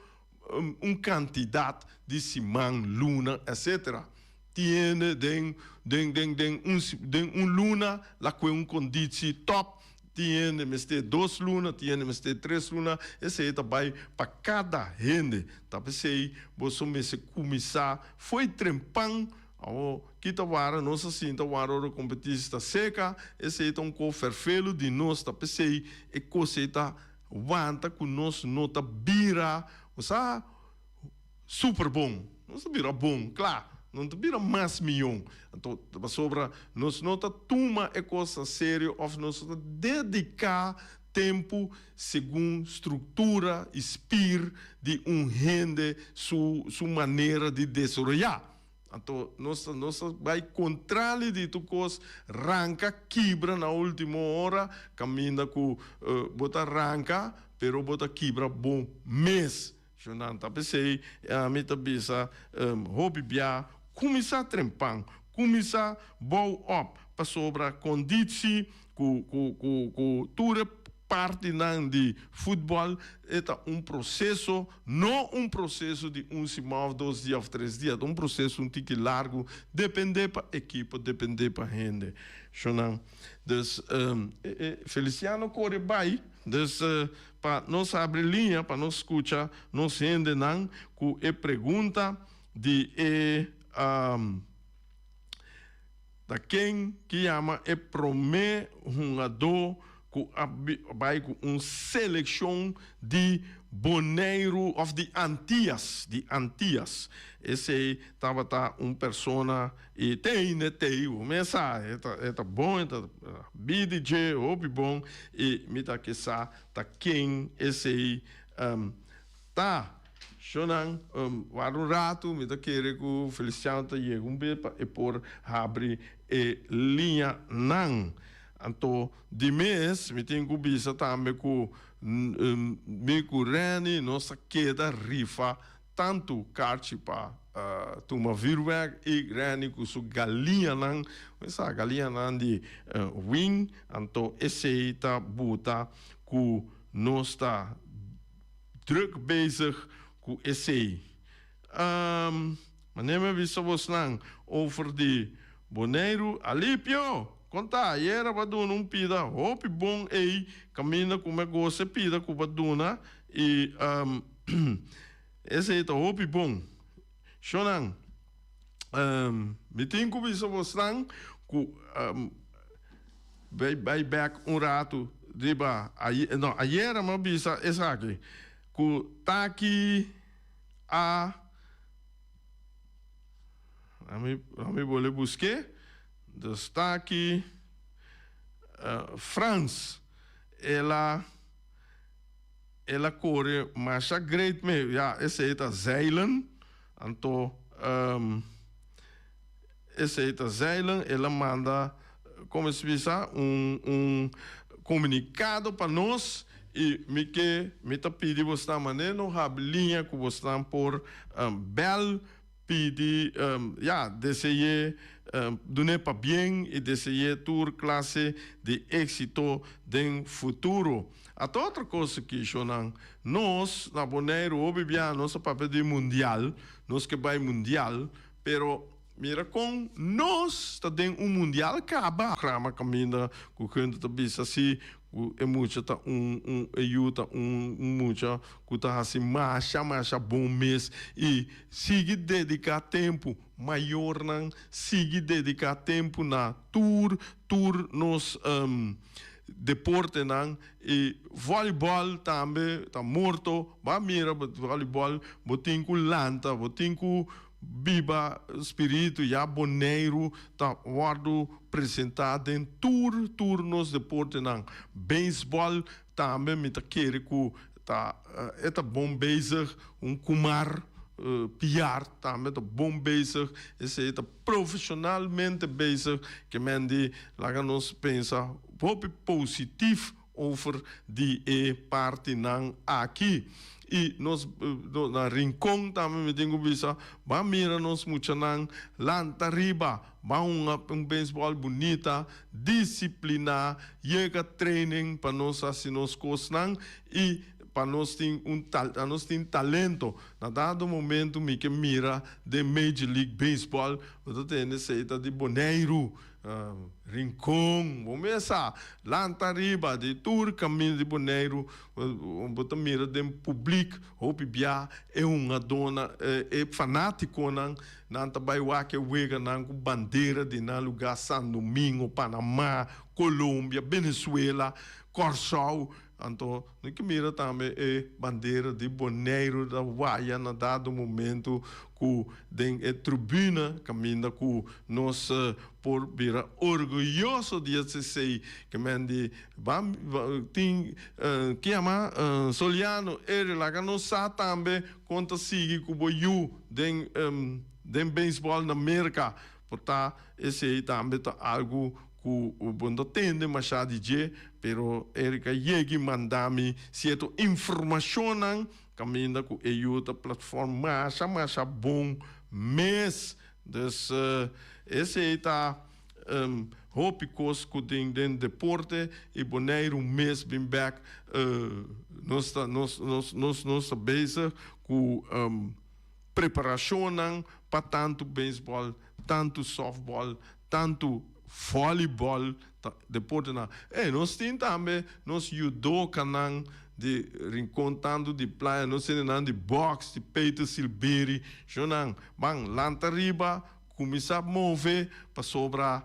un kantidat di siman, luna, etcetera. Tin hende den den den den un den un luna la kue un konditsi tòp. Tin hende mester dos luna, tin hende mester tres luna, esei ta bai pa kada hende. Ta p'esei boso mester kuminsá fo'i trempan. Awor, ki ta wara nos a sinta wara ora kompetisi ta seka? Esei ta un ko fèrfelu di nos. Ta p'esei e kos ei ta wanta ku nos no ta bira, bo sa, super bon. Nos ta bira bon, kla, no ta bira mas mion. Anto, pasobra nos no ta tuma e kos na serio òf nos no ta dediká tempu segun struktura i spir di un hende su su manera di desaroyá. Anto nos ta nos ta bai kontrali di tur kos, ranka kibra na último ora, kaminda ku bo ta ranka pero bo ta kibra bo mes. Nan ta p'esei ami ta bisa hopi bia kuminsá trempan, kuminsá bou op, pasobra konditsi ku ku ku ku tur e partinan di futbòl e ta un proseso, no un proseso di un siman òf dos dia òf tres dia, ta un proseso un tiki largu, dependé pa ekipo, dependé pa hende. Shonnan, dus Feliciano kore bai, dus Pa nos habri liña pa nos skucha nos hendenan ku e pregunta di e ta ken ki yama e promé hungadó ku a bai ku un selekshon di Boneiru òf di Antias, di Antias. Esei tabata un persona I te ainda e tei, bo mes sa, e ta, e ta bon, e ta bi di dje hopi bon, i mi ta ke sa ta ken esei ta. Shonnan, wak un ratu, mi ta kere ku Feliciano ta yega un bes pa e por habri e liñanan. Anto, di mes, mi tin ku bisa tambe ku mi ku Renny nos ta keda rifa Tantu karchi pa tuma vuurwerk i Renny ku su galiñanan, bo sa galiñanan di wing, anto esei ta buta ku nos ta druk bezig ku esei. Manera mi a bisa bosnan over di Boneiru, Alipio! Kon ta? Ayera bo a duna un pida hopi bon ei kaminda ku mi a gosa e pida ku bo a duna i Esei ta hopi bon. Shonnan, mi tin ku bisa bosnan ku bai bai bek un ratu riba aye, no, ayera mi a bisa esaki, ku taki a. Ami ami bole busk'é. Dus ta aki Frans el a el a kore masha great me. Ya esei ta zeilen anto esei ta zeilen el a manda como se bisa un un komunikado pa nos i mi ke mi ta pidi bosnan manera no habri liña ku bosnan por bèl Pidi, ya, dese'é dun'é pabien i dese'é tur klase di éksito den futuro. Ata otro kos aki, shonnan, nos na Boneiru hopi bia nos a papia di mundial, nos ke bai mundial, pero mira kon nos ta den un mundial kaba. Programa kaminda ku hende ta bisa si ku e mucha ta un un e yu ta un un mucha ku ta hasi masha masha bon mes i sigui dediká tempu mayornan sigui dediká tempu na tur tur nos deportenan i vòlibòl tambe ta morto bo a mira vòlibòl bo tin ku lanta bo tin ku Biba spiritu ya Boneiru ta wòrdu presentá den tur tur nos deportenan. Beisbòl tambe mi ta kere ku ta e ta bon bezig, un Kumar Piar tambe ta bon bezig, esei ta profeshonalmente bezig ke men di laga nos pensa hopi positif over di e partinan aki. I nos na Rincon tambe mi tin ku bisa, ban mira nos muchanan lanta riba, ban hunga un beisbòl bunita, disipliná, yega training pa nos hasi nos kosnan i pa nos tin un pa nos tin talento. Na dado momento mi ke mira den Major League Baseball, bo ta tende esei ta di Boneiru. Rincon, bo mesa lanta riba di tur caminda di Boneiru, bo ta mira den publiek hopi bia e hungadónan, e fanaticonan, nan ta bai wak e weganan cu bandera di nan lugar, San Domingo, Panama, Colombia, Venezuela, Kòrsou. Anto no ke mira tambe e bandera di Boneiru ta waya na dado momento ku den e tribuna kaminda ku nos por bira orguyoso di esei ke men di ban tin ke yama Soliano Eri laga nos sa tambe kon ta sigui ku bo yu den den beisbòl na Merka por ta esei tambe ta algu Ku bo no ta tende mashá di dje, pero Erika yegi manda mi sierto informashonnan kaminda ku e yu ta platform masha masha bon mes. Dus esei ta hopi kos ku tin den deporte i Boneiru mes bin bèk nos ta nos nos nos nos ta bezig ku preparashonnan pa tantu beisbòl, tantu sòftbòl, Tantu volleyball ta deportenan. Ey, nos tin tambe nos judokanan di Rincon, tantu di Playa, nos tin nan di box, di Peter Silberi. Shownan, ban lanta riba, kuminsá move, pasobra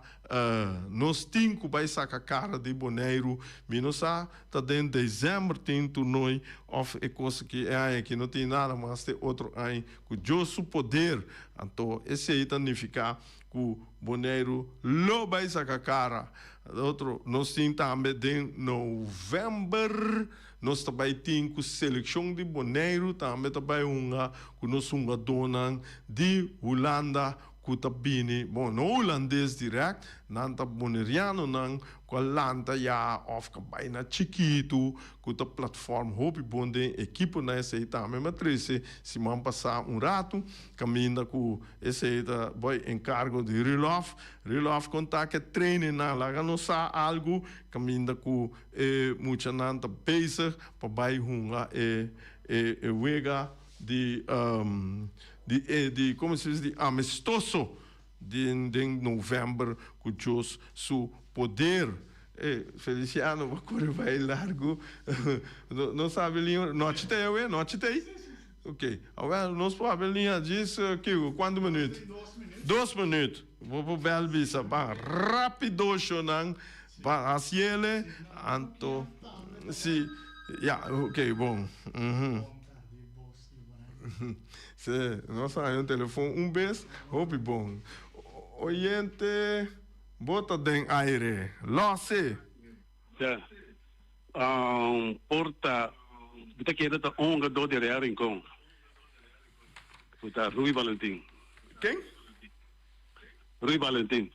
nos tin ku bai saka kara di Boneiru. Mi no sa ta den desèmber tin toernooi òf e kos aki e aña aki no tin nada mas te otro aña ku Dios su poder. Anto esei ta nifiká Ku Boneiru lo bai saka kara. Otro nos tin tambe den novèmber nos ta bai tin ku selekshon di Boneiru tambe ta bai hunga ku nos hungadónan di Hulanda ku ta bini, bon no hulandes dirèkt, nan ta bonerianonan ku a lanta ya òf ku a bai na chikitu ku ta platfòrm hopi bon den ekiponan esei tambe mi a trese siman pasá un ratu kaminda ku Esei ta boy encargo di Rulof. Rulof conta ke trainingnan laga nos sa algu caminda cu e muchanan ta bezig pa bay hunga e e wega di di e di como se dice di amistoso den den november cu Dios su poder. E Feliciano bo core bay largo no sabi liña nochi ta awe nochi ta ey. Ok, awel nos por habla liña djis kiko, kuantu minuut? Dos minuut. Bo por bel bisa ban rapido shownan pa hasiele anto si ya ok bon. Sí, nos a haña un telefon un bes, hopi bon. Oyente, bo ta den aire. Lòs'e. Ja. Por ta, mi ta kere ta un hungadó di Real Rincon, ku ta Rui Valentin. Ken? Rui Valentin.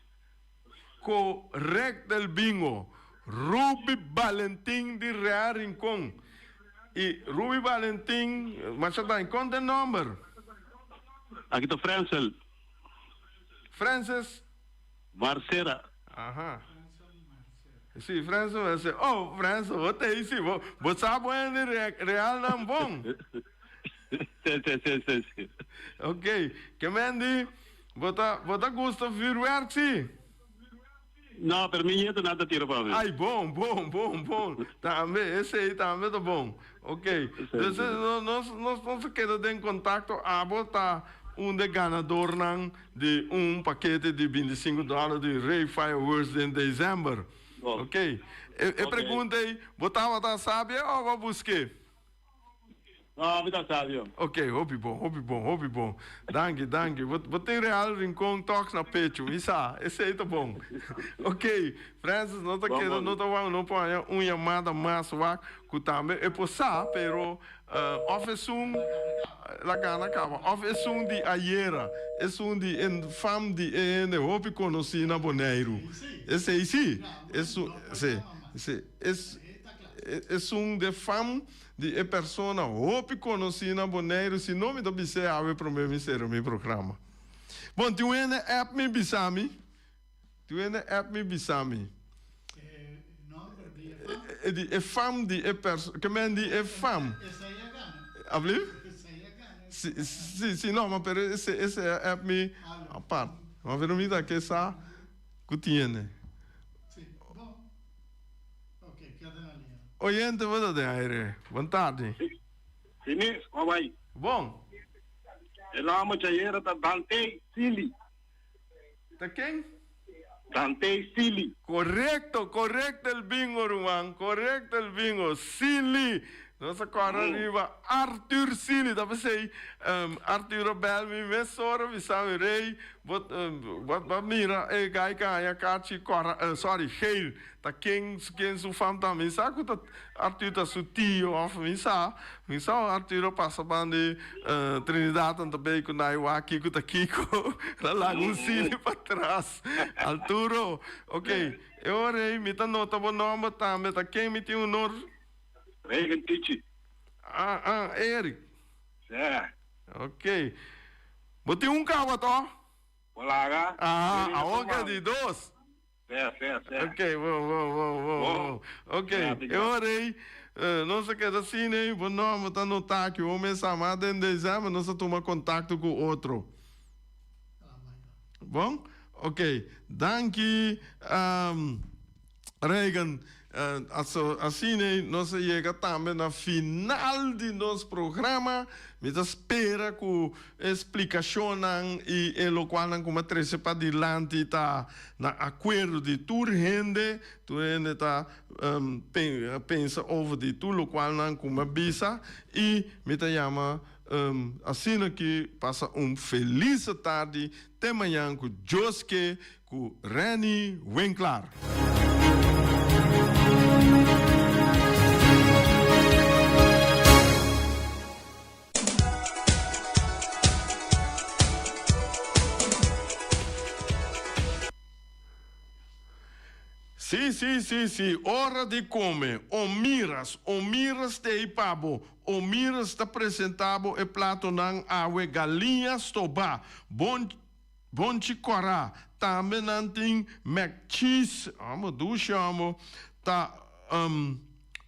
Correct el bingo. Ruby Valentin di Real Rincon. Y Ruby Valentin, masha ta con den nomber? Aki ta Frensel. Francis? Marcera. Aha. Si, Frensel Marcera. Oh, Frensel, bo ta ahí si. Bo, bo sa bo hende Real nan bon. Si, si, si, si, si. Ok. Ke men di, bo ta, bo ta gusta vuurwerk si? No, pero mi nieto nan ta tira pa mi. Ay, bon, bon, bon, bon. Tambe, esei tambe ta bon. Ok. Dus nos, nos, nos ta keda den kontakto. Abo ta un de ganadornan di un pakete di bintisinku dòler di Ray Fireworks den desèmber. Ok. E, e pregunta ei, bo tabata sabia òf bo a busk'é? No, mi ta sabio. Ok, hopi bon, hopi bon, hopi bon. Danki, danki. Bo, bo tin Real Rincon Talks na pecho, mi sa. Esei ta bon. Ok, Francis, no ta keda, no ta wak, no por haña un yamada mas wak ku tambe e por sa, pero of esun la gana kaba, of esun di ayera, esun di e fam di e hende hopi konosí na Boneiru. Esei si, esun, si, si, es. Esun de fam di e persona hopi konosí na Boneiru, si no mi ta bis'é awe promé mi sera mi programa. Bon, tin un hende app mi bisa mi, tin un hende app mi bisa mi. E di e fam di e perso, ke men di e fam. Abli? Si, si, si, no, ma pero ese, ese app mi apart. Ma pero mi ta ke sa ku tiene. Oyente bo ta den aire. Bon tardi. Finis, como bai? Bon. E nomber djayera ta Dante Sili. Ta ken? Dante Sili. Korekto, korekto el bingo ruman, korekto el bingo. Sili. Nos a kòrda riba Arthur Sili. Ta p'esei Arthur a bèl mi mesora bisa mi, Rey, bo bo a mira e gai ku a haña kachi kòrda, sorry, geel. Ta ken ken su fam ta? Mi sa ku ta Arthur ta su tio òf mi sa. Mi sa ora Arthur a pasa ban di Trinidad nan ta bay ku nai wak kiko ta kiko. El a laga un sili patras. Arturo, ok, e ora ei mi ta nota bo nòmber tambe. Ta ken mi tin honor? Reagan Tichi. Ah, ah, Eric. Sè. Ok. Bo tin un kaba to? Bo laga. Ah, awor ke di dos. Sè, sè, sè. Ok, bon, bon, bon, bon, bon. Ok, e ora ei, nos a keda asina ei, bo nòmber ta notá aki, bo mes sa, mas den desèmber nos a tuma kontakto ku otro. Bon? Ok, danki. Reagan, Asina nos a yega tambe na final di nos programa. Mi ta spera ku e splikashonnan i e lokualnan ku mi a trese padilanti ta na akuerdo di tur hende. Tur hende ta pensa over di tur lokualnan ku mi a bisa i mi ta yama asina ki pasa un felis tardi. Te mañan ku Dios ke. Ku Renny Winklaar. Sí, sí, sí, sí, ora di come, o miras, o miras t'ei pa bo, o miras ta presenta bo e platonan awe galiña stobá, bon. Bonchi kòrá, tambe nan tin mac cheese, amo dushi amo, ta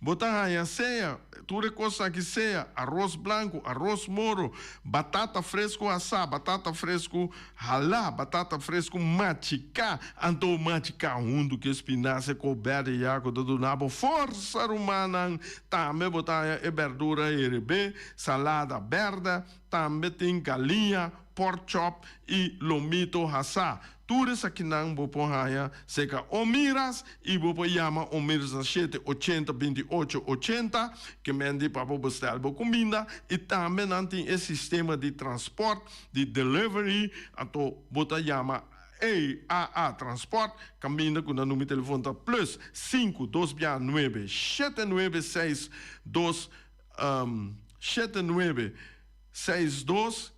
bo ta haña sea tur e kos aki sea aros blanku, aros moro, batata fresku asá, batata fresku halá, batata fresku machiká, anto machiká huntu ku e spinasia ku bèrdè ya ku ta duna bo forsa rumannan, tambe bo ta haña e bèrdura herebé, salada bèrdè, tambe tin galiña. Pork chop y lomito hasá. Tur esakinan bo por haña serka Omiras i bo por yama Omiras na shete ochenta binti ocho ochenta ke men di pa bo bestel bo kuminda i tambe nan tin e sistema di transport di delivery anto bo ta yama EAA Transport kaminda ku nan number di telefon ta plus sinku dos bia nuebe shete nuebe seis dos shete nuebe seis dos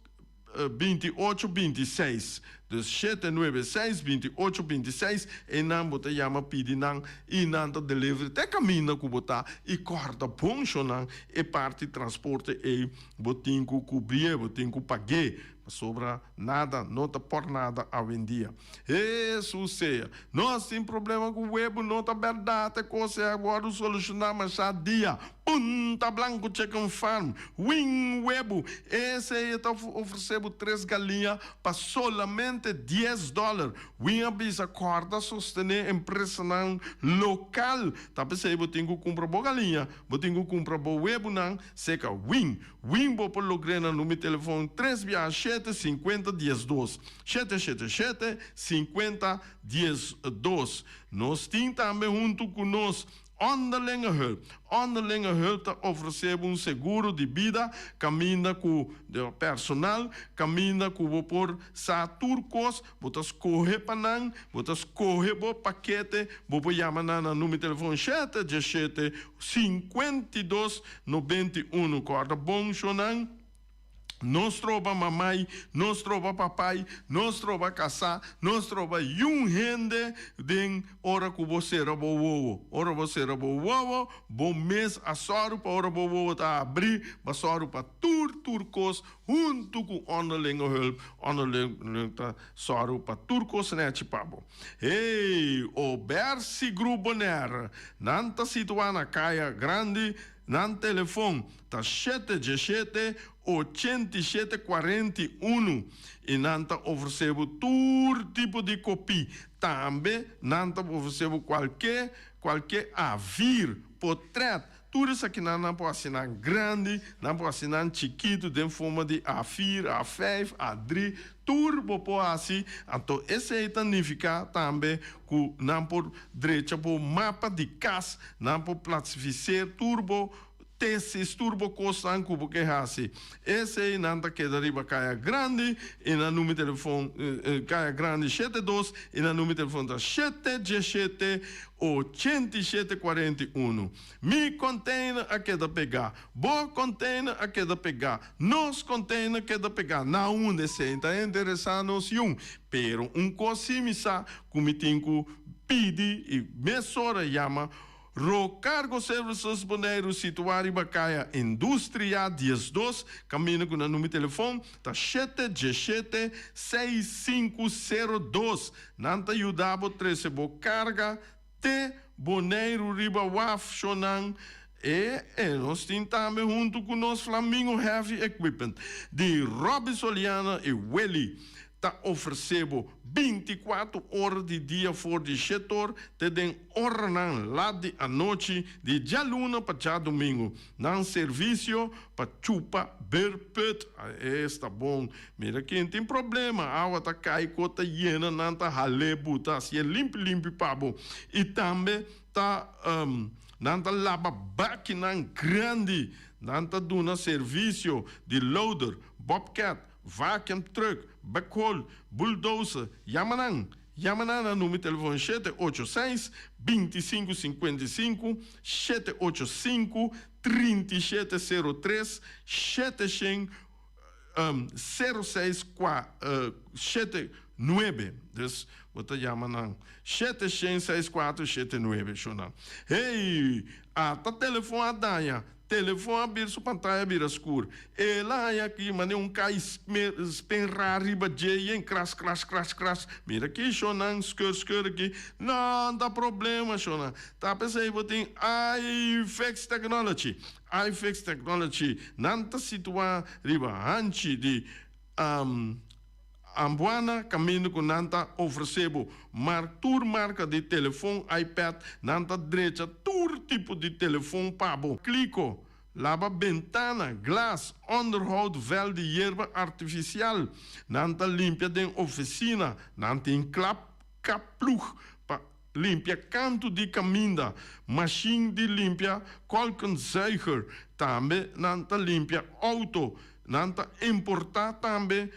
28 26 dus shete nuebe seis 28 26 einan bo ta yama pidi nan i nan ta delivery te kaminda ku bo ta i kòrda bon shonnan e parti transporte ei bo tin ku kubrié bo tin ku pag'é pasobra nada no ta por nada awendia. Hesus sea nos tin problema ku webu no ta bèrdat e kos ei a wòrdu solushoná masha dia. Punta Blanco Chicken Farm, Wing Webu, esei e ta ofresé bo tres galiña pa solamente dies dòler. Wing a bisa kòrda sostené empresanan lokal. Ta p'esei bo tin ku kumpra bo galiña, bo tin ku kumpra bo webunan serka Wing. Wing bo por logr'é na number di telefòn tres bia shete sinkuenta diesdos, shete shete shete sinkuenta diesdos. Nos tin tambe huntu ku nos Onderlinge hulp. Onderlinge hulp ta ofresé bo un seguro di bida kaminda ku personal, kaminda ku bo por sa tur kos, bo ta skohe pa nan, bo ta skohe bo pakete, bo por yama nan na numero di telefon shete diesshete 52 91. Kòrda bon shonnan. Nos troba mamai, nos troba papai, nos troba kasá, nos troba yun hende den ora ku bo sera bo wowo. Ora bo sera bo wowo, bo mes a sòru pa ora bo wowo ta abrí, bo a sòru pa tur tur kos huntu ku Onderlinge Hulp. Onderlinge Hulp ta sòru pa tur kos nèchi pa bo. Hey, Obersi Groep Bonaire, nan ta situá na Kaya Grandi. Nan telefon ta shete djeshete 87 41 i nan ta ofresé bo tur tipo di kopí. Tambe nan ta ofresé bo kualke kualke A-vier, potrèt, tur esakinan nan por hasi nan grandi, nan por hasi nan chikitu den forma di A-vier, A-vijf, A-drie, tur bo por hasi. Anto esei ta nifiká tambe ku nan por drecha bo mapa di kas. Nan por platsifiseer tur bo tesis, tur bo kosnan ku bo ke hasi. Esei nan ta keda riba Kaya Grandi i nan number telefon Kaya Grandi shete dos i nan number telefon ta shete diesshete 87 41. Mi container a keda pegá, bo container a keda pegá, nos container keda pegá. Na unda esei ta interesá nos yun? Pero un kos sí mi sa ku mi tin ku pidi i mesora yama Rocargo Services Boneiru situá riba Kaya Industria 12, kaminda ku nan number telefon ta shete 17 6502. Nan ta yuda bo trese bo karga te Boneiru riba waf shonnan e e nos tin tambe huntu ku nos Flamingo Heavy Equipment di Robby Soliana i Willy. Ta ofresé bo 24 ora di dia for di shetor te den oranan lat di anochi di djaluna pa djadumingu. Nan servisio pa chupa beerput esta bon. Mira ken tin problema, awa ta kai ko ta yena nan ta hal'é buta hasié limpi limpi pa bo. I tambe ta nan ta laba bakinan grandi. Nan ta duna servisio di loader, bobcat, Vacuum truck, backhoe, bulldozer, yama nan! Yama nan na numero telefon shete ocho seis, 25 55, shete ocho sinku, 37 sero tres, shete shen, sero seis kua, shete nuebe. Dus bo ta yama nan shete shen seis kuater shete nuebe shona. Hey! Ata telefon a daña. Telefon a bir su pantaya bira skur. El a haña aki manera un kai spenrá riba dje yen kras kras kras kras. Mira aki shonnan skeur skeur aki. No ta problema shonnan. Ta p'esei bo tin iFix Technology. iFix Technology nan ta situá riba hanchi di Ambuana kaminda ku nan ta ofresé bo mar tur marka di telefon, iPad, nan ta drecha tur tipo di telefon pa bo. Kliko. Laba bentana, glas, onderhoud veld di yerba artifisial. Nan ta limpia den ofisina. Nan tin klap kapploeg pa limpia kantu di kaminda, mashin di limpia kolkenzuiger. Tambe nan ta limpia outo. Nan ta importá tambe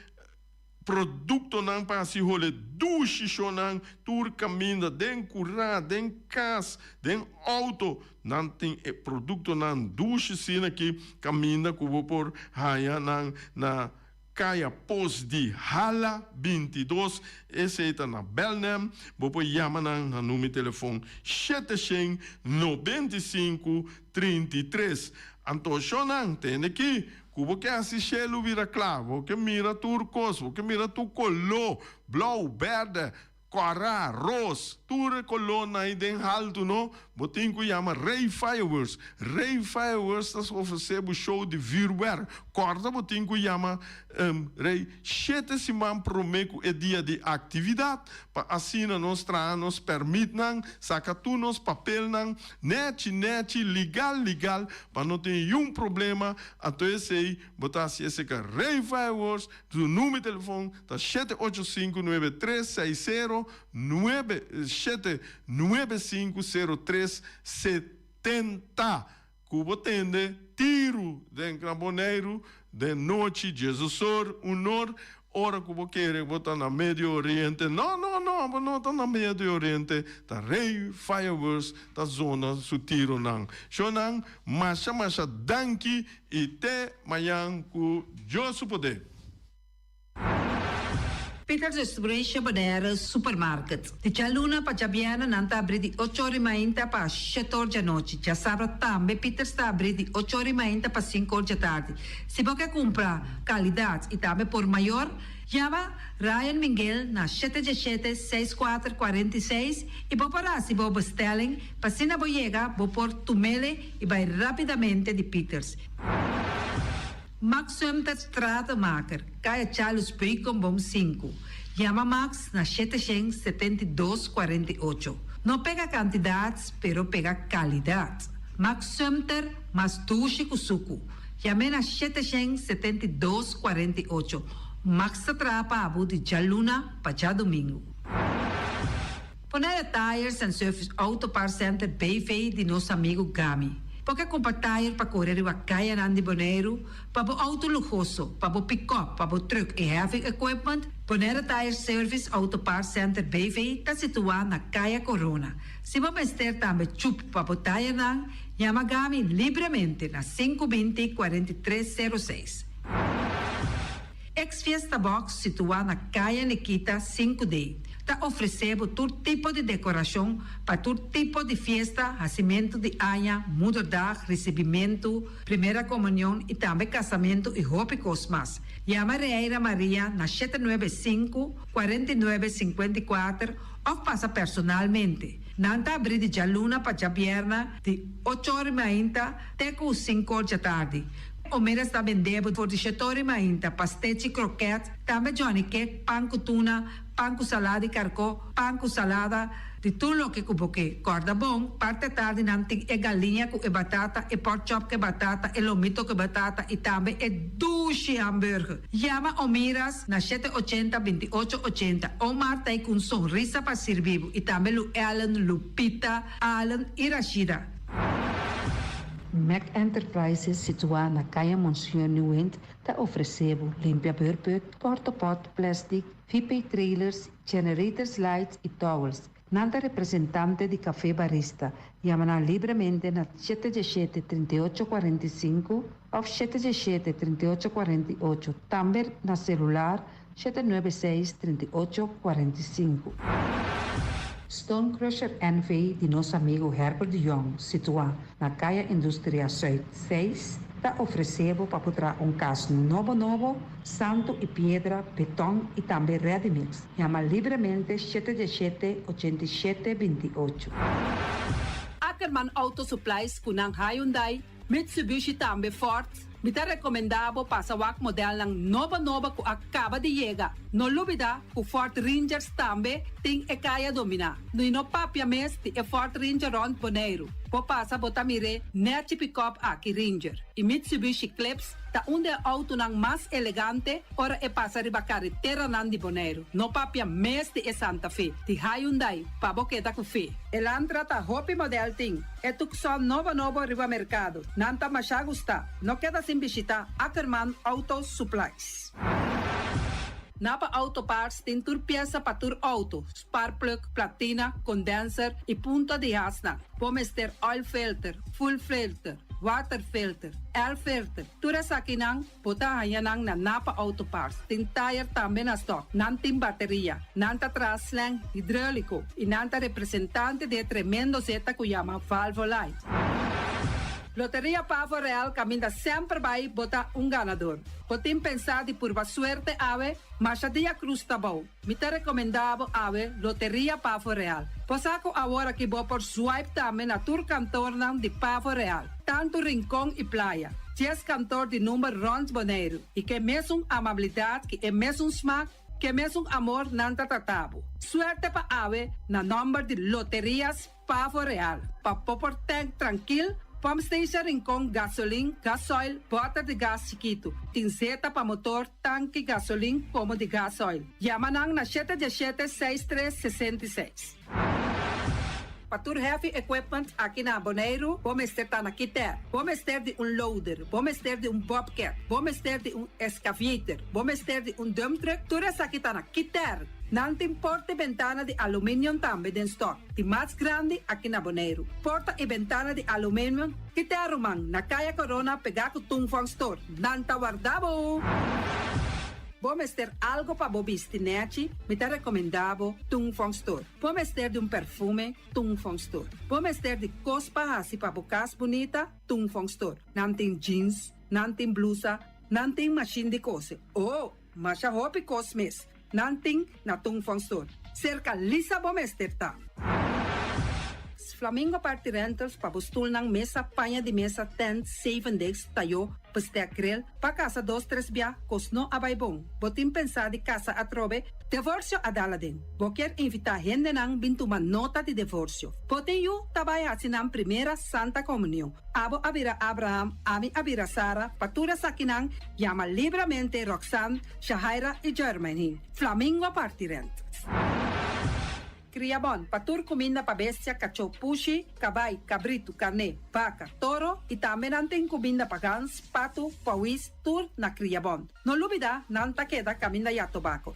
Produktonan pa hasi hole dushi shownan tur kaminda, den kurá, den kas, den outo. Nan tin e produktonan dushi asina ki kaminda ku bo por haña nan na Kaya Pos di Hala 22, esei ta na Belnem. Bo por yama nan na number di telefon 795 33. Anto shownan tende ki Ku bo ke hasi shelu bira kla, bo ke mira tur kos, bo ke mira tur koló, blou, bèrdè, kòrá, ros, tur e kolónan ei den haltu no, bo tin ku yama Rey Fireworks. Rey Fireworks ta ofresé bo show di vürwèrk. Kòrda bo tin ku yama Rey shete siman promé ku e dia di aktividat pa asina nos traha nos pèrmitnan, saka tur nos papelnan Nechi nechi, ligal ligal, pa no tin yun problema, anto esey bo ta haci esey ka Rey Fireworks, su numero di telefon ta shete ocho sinku nuebe tres seis sero nuebe shete nuebe sinku sero tres setenta. Ku bo tende tiru den na Boneiru den nochi djesosor unor ora ku bo kere bo ta na Medio Oriente no no no bo no ta na Medio Oriente ta Rey Fireworks ta zona su tironan shonan masha masha danki i te mañan ku Dios su poder. Peter Distribution Bonaire Supermarket. Di djaluna pa djabièrnè nan ta abrí di ocho or i mainta pa shete or djanochi. Djasabra tambe Peters ta abrí di ocho or i mainta pa sinku or djatardi. Si bo ke kumpra kalidat i tambe por mayor, yama Ryan Minguel na shete djeshete, seis kuater, 46 i bo por hasi bo bestelling pa asina bo yega bo por tumele i bai rápidamente di Peters. Max Sumter Stratenmaker, Kaya Charles Beukenboom sinku. Yama Max na 772 48. No pega kantidat, pero pega kalidat. Max Sumter mas dushi ku suku. Yam'é na 772 48. Max ta traha pa bo di djaluna pa djadumingu. Bonaire Tires and Service Auto Parts Center BV di nos amigu Gami. Bo ke kumpra tire pa kore riba kayanan di Boneiru, pa bo outo luhoso, pa bo pikòp, pa bo trùk i heavy equipment? Bonaire Tire Service Auto Parts Center BV ta situá na Kaya Corona. Si bo mester tambe chup pa bo tirenan, yama Gami libremente na 520 43 06. Ex Fiesta Box situá na Kaya Nikita sinku D ta ofresé bo tur tipo di dekorashon pa tur tipo di fiesta, hasimentu di aña, moederdag, risibimentu, primera komunion i tambe kasamentu i hopi kos mas. Yama Reira Maria na 795, 49, 54 òf pasa personalmente. Nan ta abrí di djaluna pa djabièrna di ocho or i mainta te ku sinku or djatardi. Omeras ta bende bo for di shetori mainta, pastechi, kroket, tambe johnny cake, pan ku tuna, pan ku salada di karkó, pan ku salada, di tur loke ku bo ke. Kòrda bon, parti atardi nan tin e galiña ku e batata, e pork chop ku e batata, e lomito ku e batata i tambe e dushi hamburger. Yama Omiras na shete ochenta, 28 ochenta. Omar ta ei ku un sonrisa pa sirbi bo i tambe Lu Ellen, Lupita, Allen i Rashida. Mac Enterprises situá na Kaya Monsignor Nieuwind ta ofresé bo limpia beurput, portapot, plastic, VP trailers, generators lights i towels. Nan ta representante di Café Barista. Yama nan libremente na shete diesshete, 38 45 òf shete diesshete, 38 48, tambe na selular 796, 38 45. Stone Crusher NV di nos amigu Herbert de Jong, situá na Kaya Industria Zuid seis, ta ofresé bo pa por traha un kas nobo nobo, santu i piedra, beton i tambe ready mix. Yama libremente shete diesshete, 87 28. Ackerman Auto Supplies ku nan Hyundai, Mitsubishi tambe Ford, mi ta recomenda bo pasa wak modelnan nobo nobo cu a caba di yega. No lubida cu Ford Rangers tambe tin e caya domina. No y no papia mes di e Ford Ranger rond Boneiru. Bo pasa bo ta mir'é nèchi pikòp aki Ranger i Mitsubishi Eclipse ta un di e outonan mas elegante ora e pasa riba kareteranan di Boneiru. No papia mes di e Santa Fe di Hyundai pa bo keda ku fe. Elantra ta hopi modèl tin e Tucson nobo nobo riba merkado. Nan ta masha gustá. No keda sin bishitá Ackerman Auto Supplies. Napa Auto Parts tin tur piesa pa tur outo, sparkplug, platina, condenser y punta di hasnan. Bo mester oil filter, fuel filter, water filter, air filter, tur esakinan bo ta haña nan na Napa Auto Parts. Tin tire tambe na stock. Nan tin bateria. Nan ta traha slang hidrolico y nan ta representante di e tremendo zeta cu yama Valvoline. Loteria Pavo Real caminda semper bay bo ta un ganador. Bo tin pensá di purba suerte awe? Masha dia cruz ta bou. Mi ta recomendá bo awe Loteria Pavo Real. Bo sa cu awor aki bo por swipe tambe na tur kantornan di Pavo Real, tantu Rincon y Playa. Dies kantor di number rond Boneiru y ke mesun amabilidad ki e mesun smaak, ke mesun amor nan ta trata bo. Suerte pa awe na nomber di Loterias Pavo Real, pa bo por tank trankil, Pump Station Rincon, gasolin, gasoil, bòter di gas chikitu. Tin zeta pa motor, tanki, gasolin komo di gasoil. Yama nan na shete diesshete seis tres 66. Pa tur heavy equipment aki na Boneiru, bo mester ta na Kiter. Bo mester di un loader, bo mester di un bobcat, bo mester di un excavator, bo mester di un dump truck, tur esaki ta na Kiter. Nan tin porta i bentana di aluminium tambe den stock. Di mas grandi aki na Boneiru. Porta i bentana di aluminium Kiter ruman na Kaya Corona pegá ku Tung Fong Store. Nan ta warda bo! Bo mester algo pa bo bisti nèchi? Mi ta rekomendá bo Tung Fong Store. Bo mester di un perfume? Tung Fong Store. Bo mester di kos pa hasi pa bo kas bunita? Tung Fong Store. Nan tin jeans, nan tin blusa, nan tin mashin di kose. Oh! Masha hopi kos mes nan tin na Tung Fong Store. Serka Lisa bo mester ta. Flamingo Party Rentals pa bo stulnan, mesa, paña di mesa, tent, zeven desk, tayó, bestek, grill, pa kasa dos tres bia, kos no a bai bon. Bo tin pensá di kasa atrobe? Devorsio a dal aden. Bo kier invitá hendenan bin tuma nota di devorsio. Bo tin yu ta bai hasi nan primera Santa Komunion. Abo a bira Abraham, ami a bira Sara, pa tur esakinan Yama libramente Roxanne, Shahaira y Jermaine. Flamingo parti rent. Cria bon pa tur cuminda pa bestia, cachó, pushi, cabai, cabritu, carné, baca, toro y tambe nan tin cuminda pa gans, patu, pauwis, tur na Cria Bon. No lubida nan ta keda caminda ya tobaco.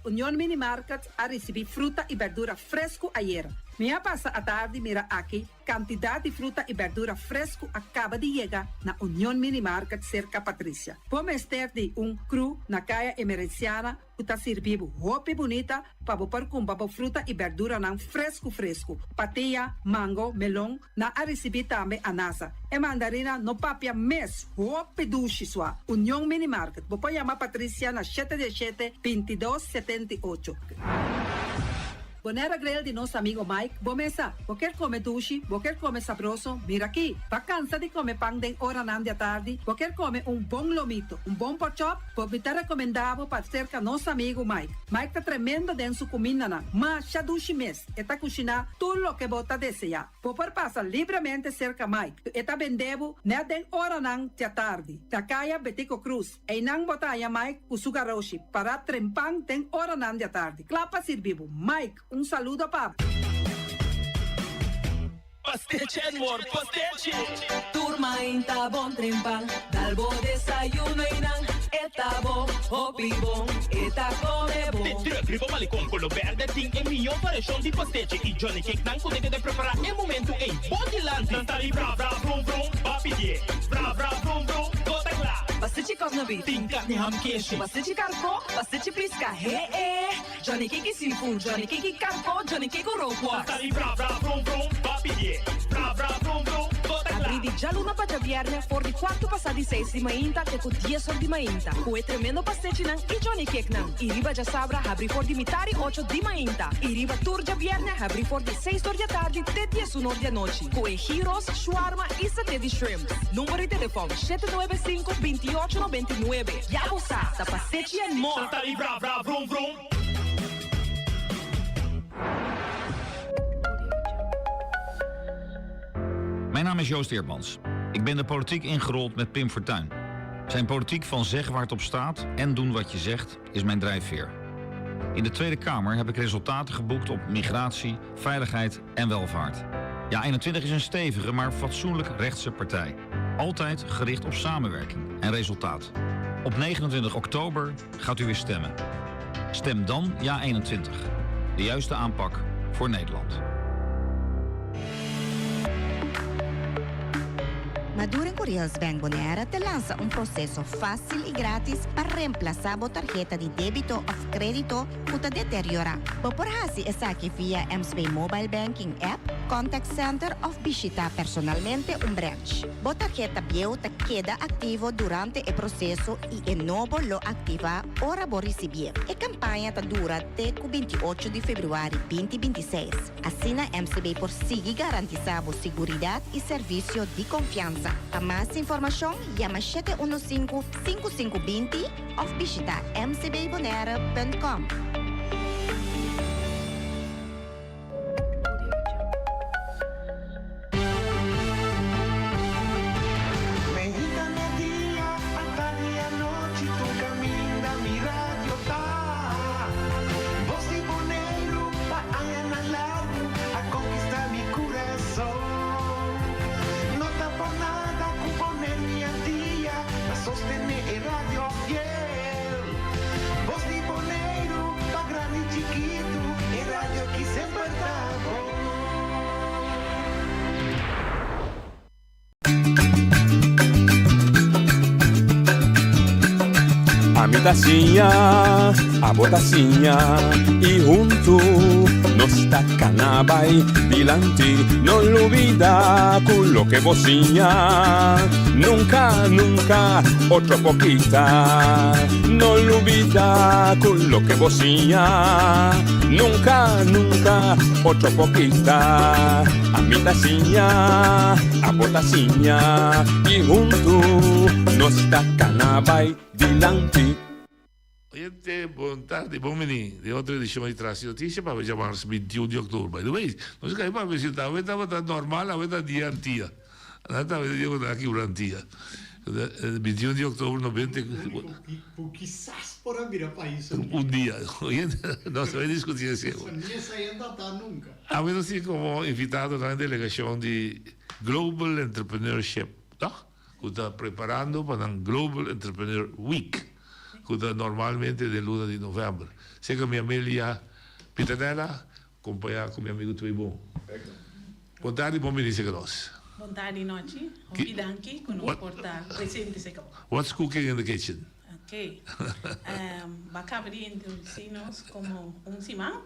Union Mini Market a ricibi fruta y berdura fresco ayera. Mi a pasa atardi mira aki Kantidat di fruta i bèrdura fresku a kaba di yega na Union Mini Market serka Patricia. Bo mester di un kru na Kaya Emerenciana ku ta sirbi bo hopi bunita pa bo por kumpra bo fruta i bèrduranan fresku fresku. Patia, mango, melon, nan a risibí tambe anasa. E mandarina no papia mes, hopi dushi sua. Union Mini Market, bo por yama Patricia na shete diesshete, 22, 78. Bonera Grill di nos amigo Mike, bo mesa. Bo kier come dushi, bo kier come sabroso, mira aki. Ba cansa di come pan den oranan di atardi, bo kier come un bon lomito, un bon porkchop, bo mi ta recomenda bo pa cerca nos amigo Mike. Mike ta tremendo den su cumindanan, masha dushi mes, e ta cushina tur loke bo ta desea. Bo por pasa libremente cerca Mike, e ta bende bo net den oranan di atardi, na caya Betico Cruz. Einan bo ta haña Mike ku su garoshi pará trempan den oranan di atardi, kla pa sirbi bo. Mike, un saludo pa bo. Pastechi and more pastechi! Tur mainta bon trempan, dal bo desayuno einan e ta bon, hopi bon, e ta come bon. De truck riba Malecon Colo Berde tin e mihó variashon di pastechi y Johnny Cake nan ku ta keda prepará e momento ei bo dilanti. Nan ta di bra bra brum brum, ba pidié bra bra brum brum, bo ta kla. Pastechi kòs na beef. Tin karni ham keshi. Pastechi karkó, pastechi piska, he e. Johnny Cake i seafood, Johnny Cake i karkó, Johnny Cake ku rookworst. Nan ta di bra bra brum brum, ba pidié bra bra brum brum, bo ta kla. Abrí di djaluna pa djabièrnè for di kuartu pasá di seis di mainta te ku dies or di mainta ku e tremendo pastechinan i Johnny Cakenan. I riba djasabra habrí for di mitar i ocho di mainta. I riba tur djabièrnè habrí for di seis or di atardi te diesun or di anochi ku e gyros, shawarma i saté di shrimp. Number di telefòn, 795 28 99. Ya bo sa, ta pastechi and more! Nan ta di bra bra vrum vrum. Mijn naam is Joost Eertmans. Ik ben de politiek ingerold met Pim Fortuyn. Zijn politiek van zeg waar het op staat en doen wat je zegt is mijn drijfveer. In de Tweede Kamer heb ik resultaten geboekt op migratie, veiligheid en welvaart. Ja, 21 is een stevige, maar fatsoenlijk rechtse partij. Altijd gericht op samenwerking en resultaat. Op 29 oktober gaat u weer stemmen. Stem dan Ja 21. De juiste aanpak voor Nederland. Maduro en Curiels Bank Bonaire te lansa un proseso fásil i grátis pa remplasá bo tarheta di débito òf krédito ku ta deteriorá. Bo por hasi esaki via MCB Mobile Banking app, contact center òf bishitá personalmente un branch. Bo tarheta bieu ta keda aktivo durante e proseso i e nobo lo aktivá ora bo risibié. E kampaña ta dura te ku 28 di febrüari 2026. Asina MCB por sigui garantisá bo siguridat i servisio di konfiansa. Pa mas informashon yama 715 5520 òf bishitá mcbbonaire.com. Meinta media, atardi anochi, tur caminda mi radio ta. Voz di Boneiru pa añanan largu a conquista mi curason. No ta por nada cu Boneiru y Antia ta sostene e radio fiel. Voz di Boneiru pa grandi y chikitu, e radio aki semper ta bon. Ami ta siña, abo ta siña y huntu nos ta cana bay dilanti. No lubida cu loke bo siña nunca, nunca otro por kita. No lubida cu loke bo siña nunca, nunca otro por kita. Ami ta siña, abo ta siña y huntu nos ta cana bay dilanti. Oyente, bon tardi, bon bini den otro edicion di Tras di Noticia pa fecha mars 21 di october. By the way, nos a cay papia si awe tabata normal, awe ta dia Antia. Nan ta dia cu ta kibra Antia. 21 di october noventa y. Cu kisas por a bira pais un dia. Un dia. Oyente, nos ta bay discuti esey. Ni esey a data nunca. Awe nos tin como invitadonan e delegacion di Global Entrepreneurship, toch? Cu ta preparando pa nan Global Entrepreneur Week, cu ta normalmente den luna di november. Seca mi Amelia Pitanella, acompaña cu mi amigo Twee Boom. Bon tardi, bon bini seca nos. Bon tardi nochi, hopi danki cu nos por ta presente seca bo. What's cooking in the kitchen? Ok, bo a caba di introduci nos como un siman.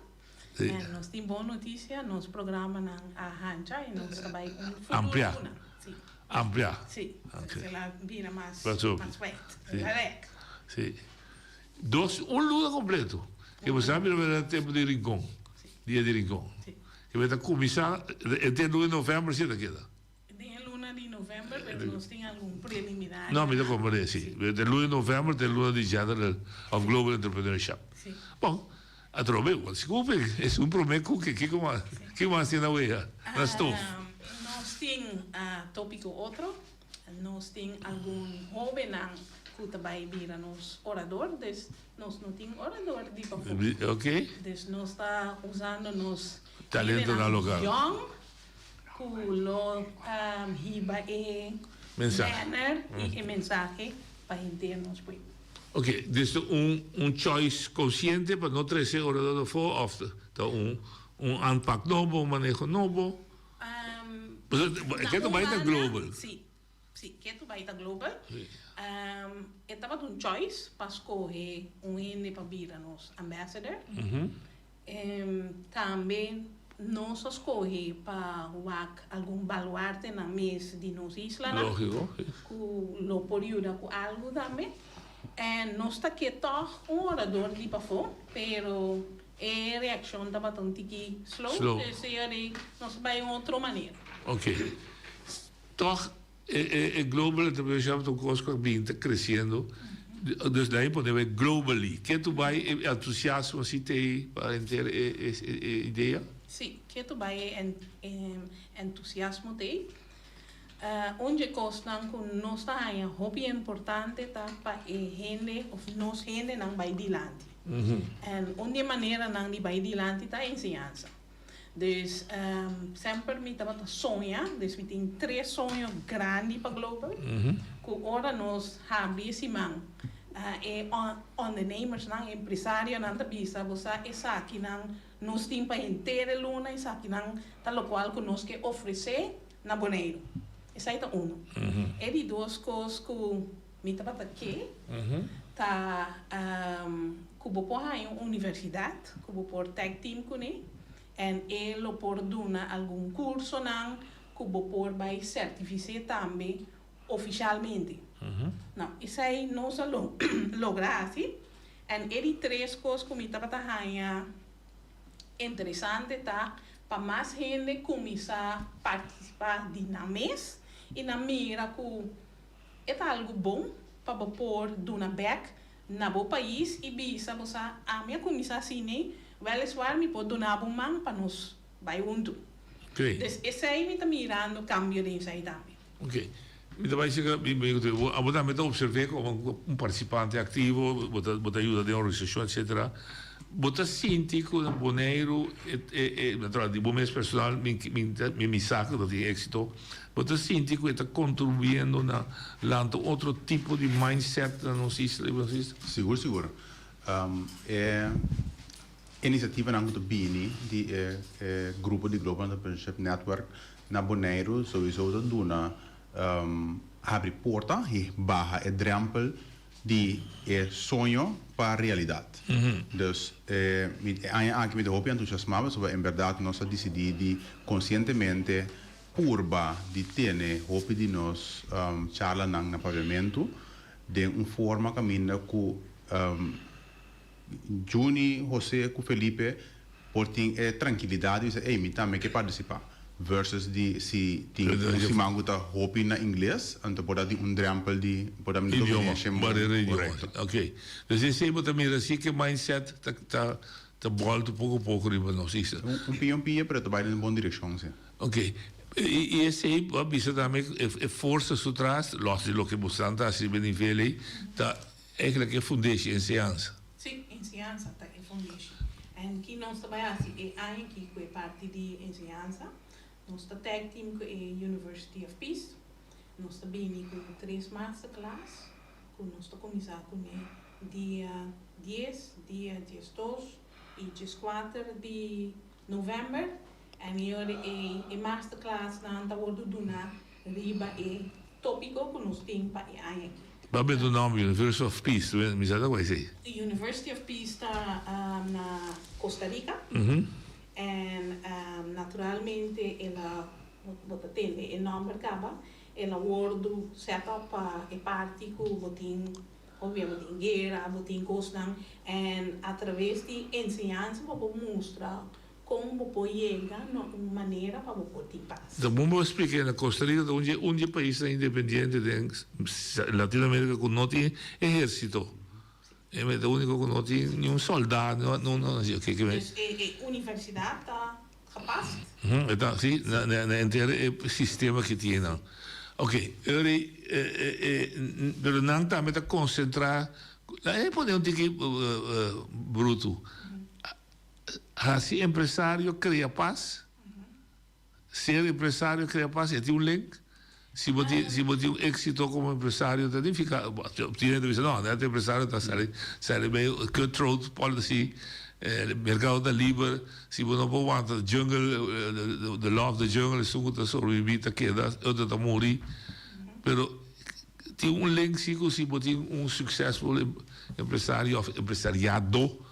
En nos tin bon noticia, nos programanan a hancha y nos ta bay un futuro Amplia. luna. Si. Amplia. Si. Ok. Se la bira mas, Mas hopi. mas wet. Si. Rek. Si. Dos, un luna completo. Ke bo sa mira mira tempo di Rincon. Dia di Rincon. Si. Ke bo ta cuminsa, e te luna di november si ta keda. Den e luna di november, pero nos tin algun preliminar. No, mi ta comprende, si. Den luna di november ta e luna di General of Global Entrepreneurship. Si. Bon, atrobe, what's cooking? Esun prome cookie, kiko mas, kiko mas tin na wea, na stoof? Nos tin topico otro, nos tin algun hobennan cu ta bay bira nos orador, dus nos no tin orador di pafó. Ok. Dus nos ta usando nos Talentonan local. young Ku lo hiba e banner i e mensahe pa henter nos pueblo. Ok, dus ta un un choice konsiente pa no trese orador afó òf ta un un aanpak nobo, un maneho nobo? Pasobra e ketu bai ta global. Si, si, ketu bai ta global. E tabata un choice pa skohe un hende pa bira nos ambassador. Tambe nos a skohe pa wak algun baluartenan mes di nos islanan ku lo por yuda ku algu tambe. En nos ta ke tòg un orador di pafó, pero e reakshon tabata un tiki slow, dus e nos a bai un otro manera. Ok. Tòg E global entrepreneurship ta un kos ku a bin ta kresiendo, dus dai pone bai globally. Ke tu bai e entusiasmo si t'ei pa henter e idea? Sí, ke tu bai e entusiasmo t'ei. Un dje kosnan ku nos ta haña hopi importante ta pa e hende òf nos hendenan bai dilanti. En un di e maneranan di bai dilanti ta enseñansa. Dus semper mi tabata soña, dus mi tin tres soño grandi pa Global, ku ora nos habri e siman e ondernemersnan, e empresarionan ta bisa bo sa esakinan nos tin pa henter e luna, esakinan ta lokual ku nos ke ofresé na Boneiru. Esei ta uno. E di dos kos ku mi tabata ke ta ku bo por haña un universidat ku bo por tag team kuné en e lo por duna algun kursonan ku bo por bai sertifisé tambe ofishalmente. Nou, esei nos a logra hasi. En e di tres kos ku mi tabata haña interesante ta pa mas hende kuminsá partisipá di nan mes i nan mira ku E ta algu bon pa bo por duna bek na bo pais i bisa bo sa, Ami a kuminsá asina, wèliswaar mi por duna bo un man pa nos bai huntu. Dus esei mi ta mirando kambio den esei tambe. Ok. Mi ta bai seka mi amigo te bo abo tambe ta observ'é komo un partisipante aktivo, bo ta bo ta yuda den organisashon etcetera. Bo ta sinti ku na Boneiru e e natural di bo mes personal mi mi mi mi sa ku ta tin éksito. Bo ta sinti ku e ta kontribuyendo na lanta un otro tipo di mindset na nos isla riba nos isla? Sigur sigur. E inisiativanan ku ta bini di e e grupo di Global Entrepreneurship Network na Boneiru souiso ta duna habri porta i baha e drèmpel di e soño pa realidat. Dus e aña aki mi ta hopi entusiasmá pasobra en bèrdat nos a disidí di konsientemente purba di tene hopi di nos charlanan na paviamentu den un forma kaminda ku Juni, José ku Felipe por tin e trankilidat di bisa, ey, mi tambe ke partisipá. Versus di si tin un siman ku ta hopi na ingles, anto por ta tin un drèmpel di por ta mi Idioma, barera di idioma. Korekto. Ok. Dus esei bo ta mira si ke mindset ta ta ta bòltu poko poko riba nos isla. Un pia un pia, pero ta bai den bon direkshon si. Ok. I esei bo a bisa tambe e forsa su tras, lòs di loke bosan ta hasi riba e nivel ei, ta Eigenlijk e fundeshi enseñansa. Sí, enseñansa ta e fundeshi. En ki nos ta bai hasi e aña aki ku e parti di enseñansa? Nos ta tag team ku e University of Peace. Nos ta bini ku tres masterclass ku nos ta kuminsá kuné dia dies, dia diesdos i dieskuater di novèmber. En e ora ei e masterclassnan ta wordu duná riba e tópiko ku nos tin pa e aña aki. Ba benta un nòmber, University of Peace, mi sa ta kua esei. University of Peace ta na Costa Rica en naturalmente el a, bo ta tende e nòmber kaba, el a wòrdu set up pa e parti ku bo tin, obvio bo tin guera, bo tin kosnan en atraves di enseñansa bo por mustra Kon bo por yega na un manera pa bo por tin pas? Ta bon bo splika na Costa Rica ta un dje un dje paisnan independiente den Latinoamerica ku no tin ehersito. E ta uniko ku no tin ni un solda no no no si oke ke Dus e e universidat ta gepast? E ta si na na henter e sistema ke tin nan. Oke e ora ei e e pero nan tambe ta konsentra e pone un tiki brutu. Hasi empresario crea pas, ser empresario crea pas, e tin un link. Si bo tin, si bo tin un exito como empresario ta nifica, tin hende ta bisa no, net empresario ta sali, sali bay cut throat policy, mercado ta liber, si bo no por wanta jungle, the law of the jungle, esun cu ta sobrevivi ta keda, otro ta muri. Pero tin un link si cu si bo tin un succesful empresario of empresariado,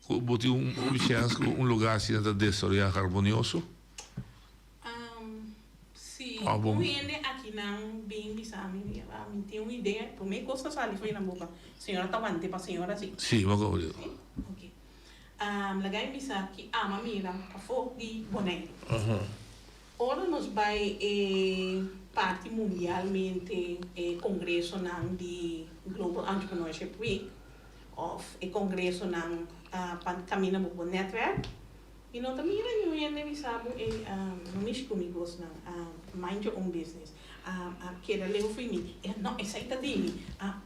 Ku bo tin un hopi chèns ku un lugá asina ta desaroyá harmonioso? Si un hende akinan bin bisa mi, mi tin un idea, promé kos ta sali for di nan boka, señora ta want'é pa señora si. Si, bo komo dico. Si, ok. Laga mi bisa ki ama mira pafó di Boneiru. Ora nos bai e parti mundialmente e kongresonan di Global Entrepreneurship Week, Of e congresonan pa camina bo por netwerk. Mi no ta mira niun hende bisa bo ey no mishi cu mi cosnan, mind your own business. Keda leu fo'i mi. E, no, esei ta di mi.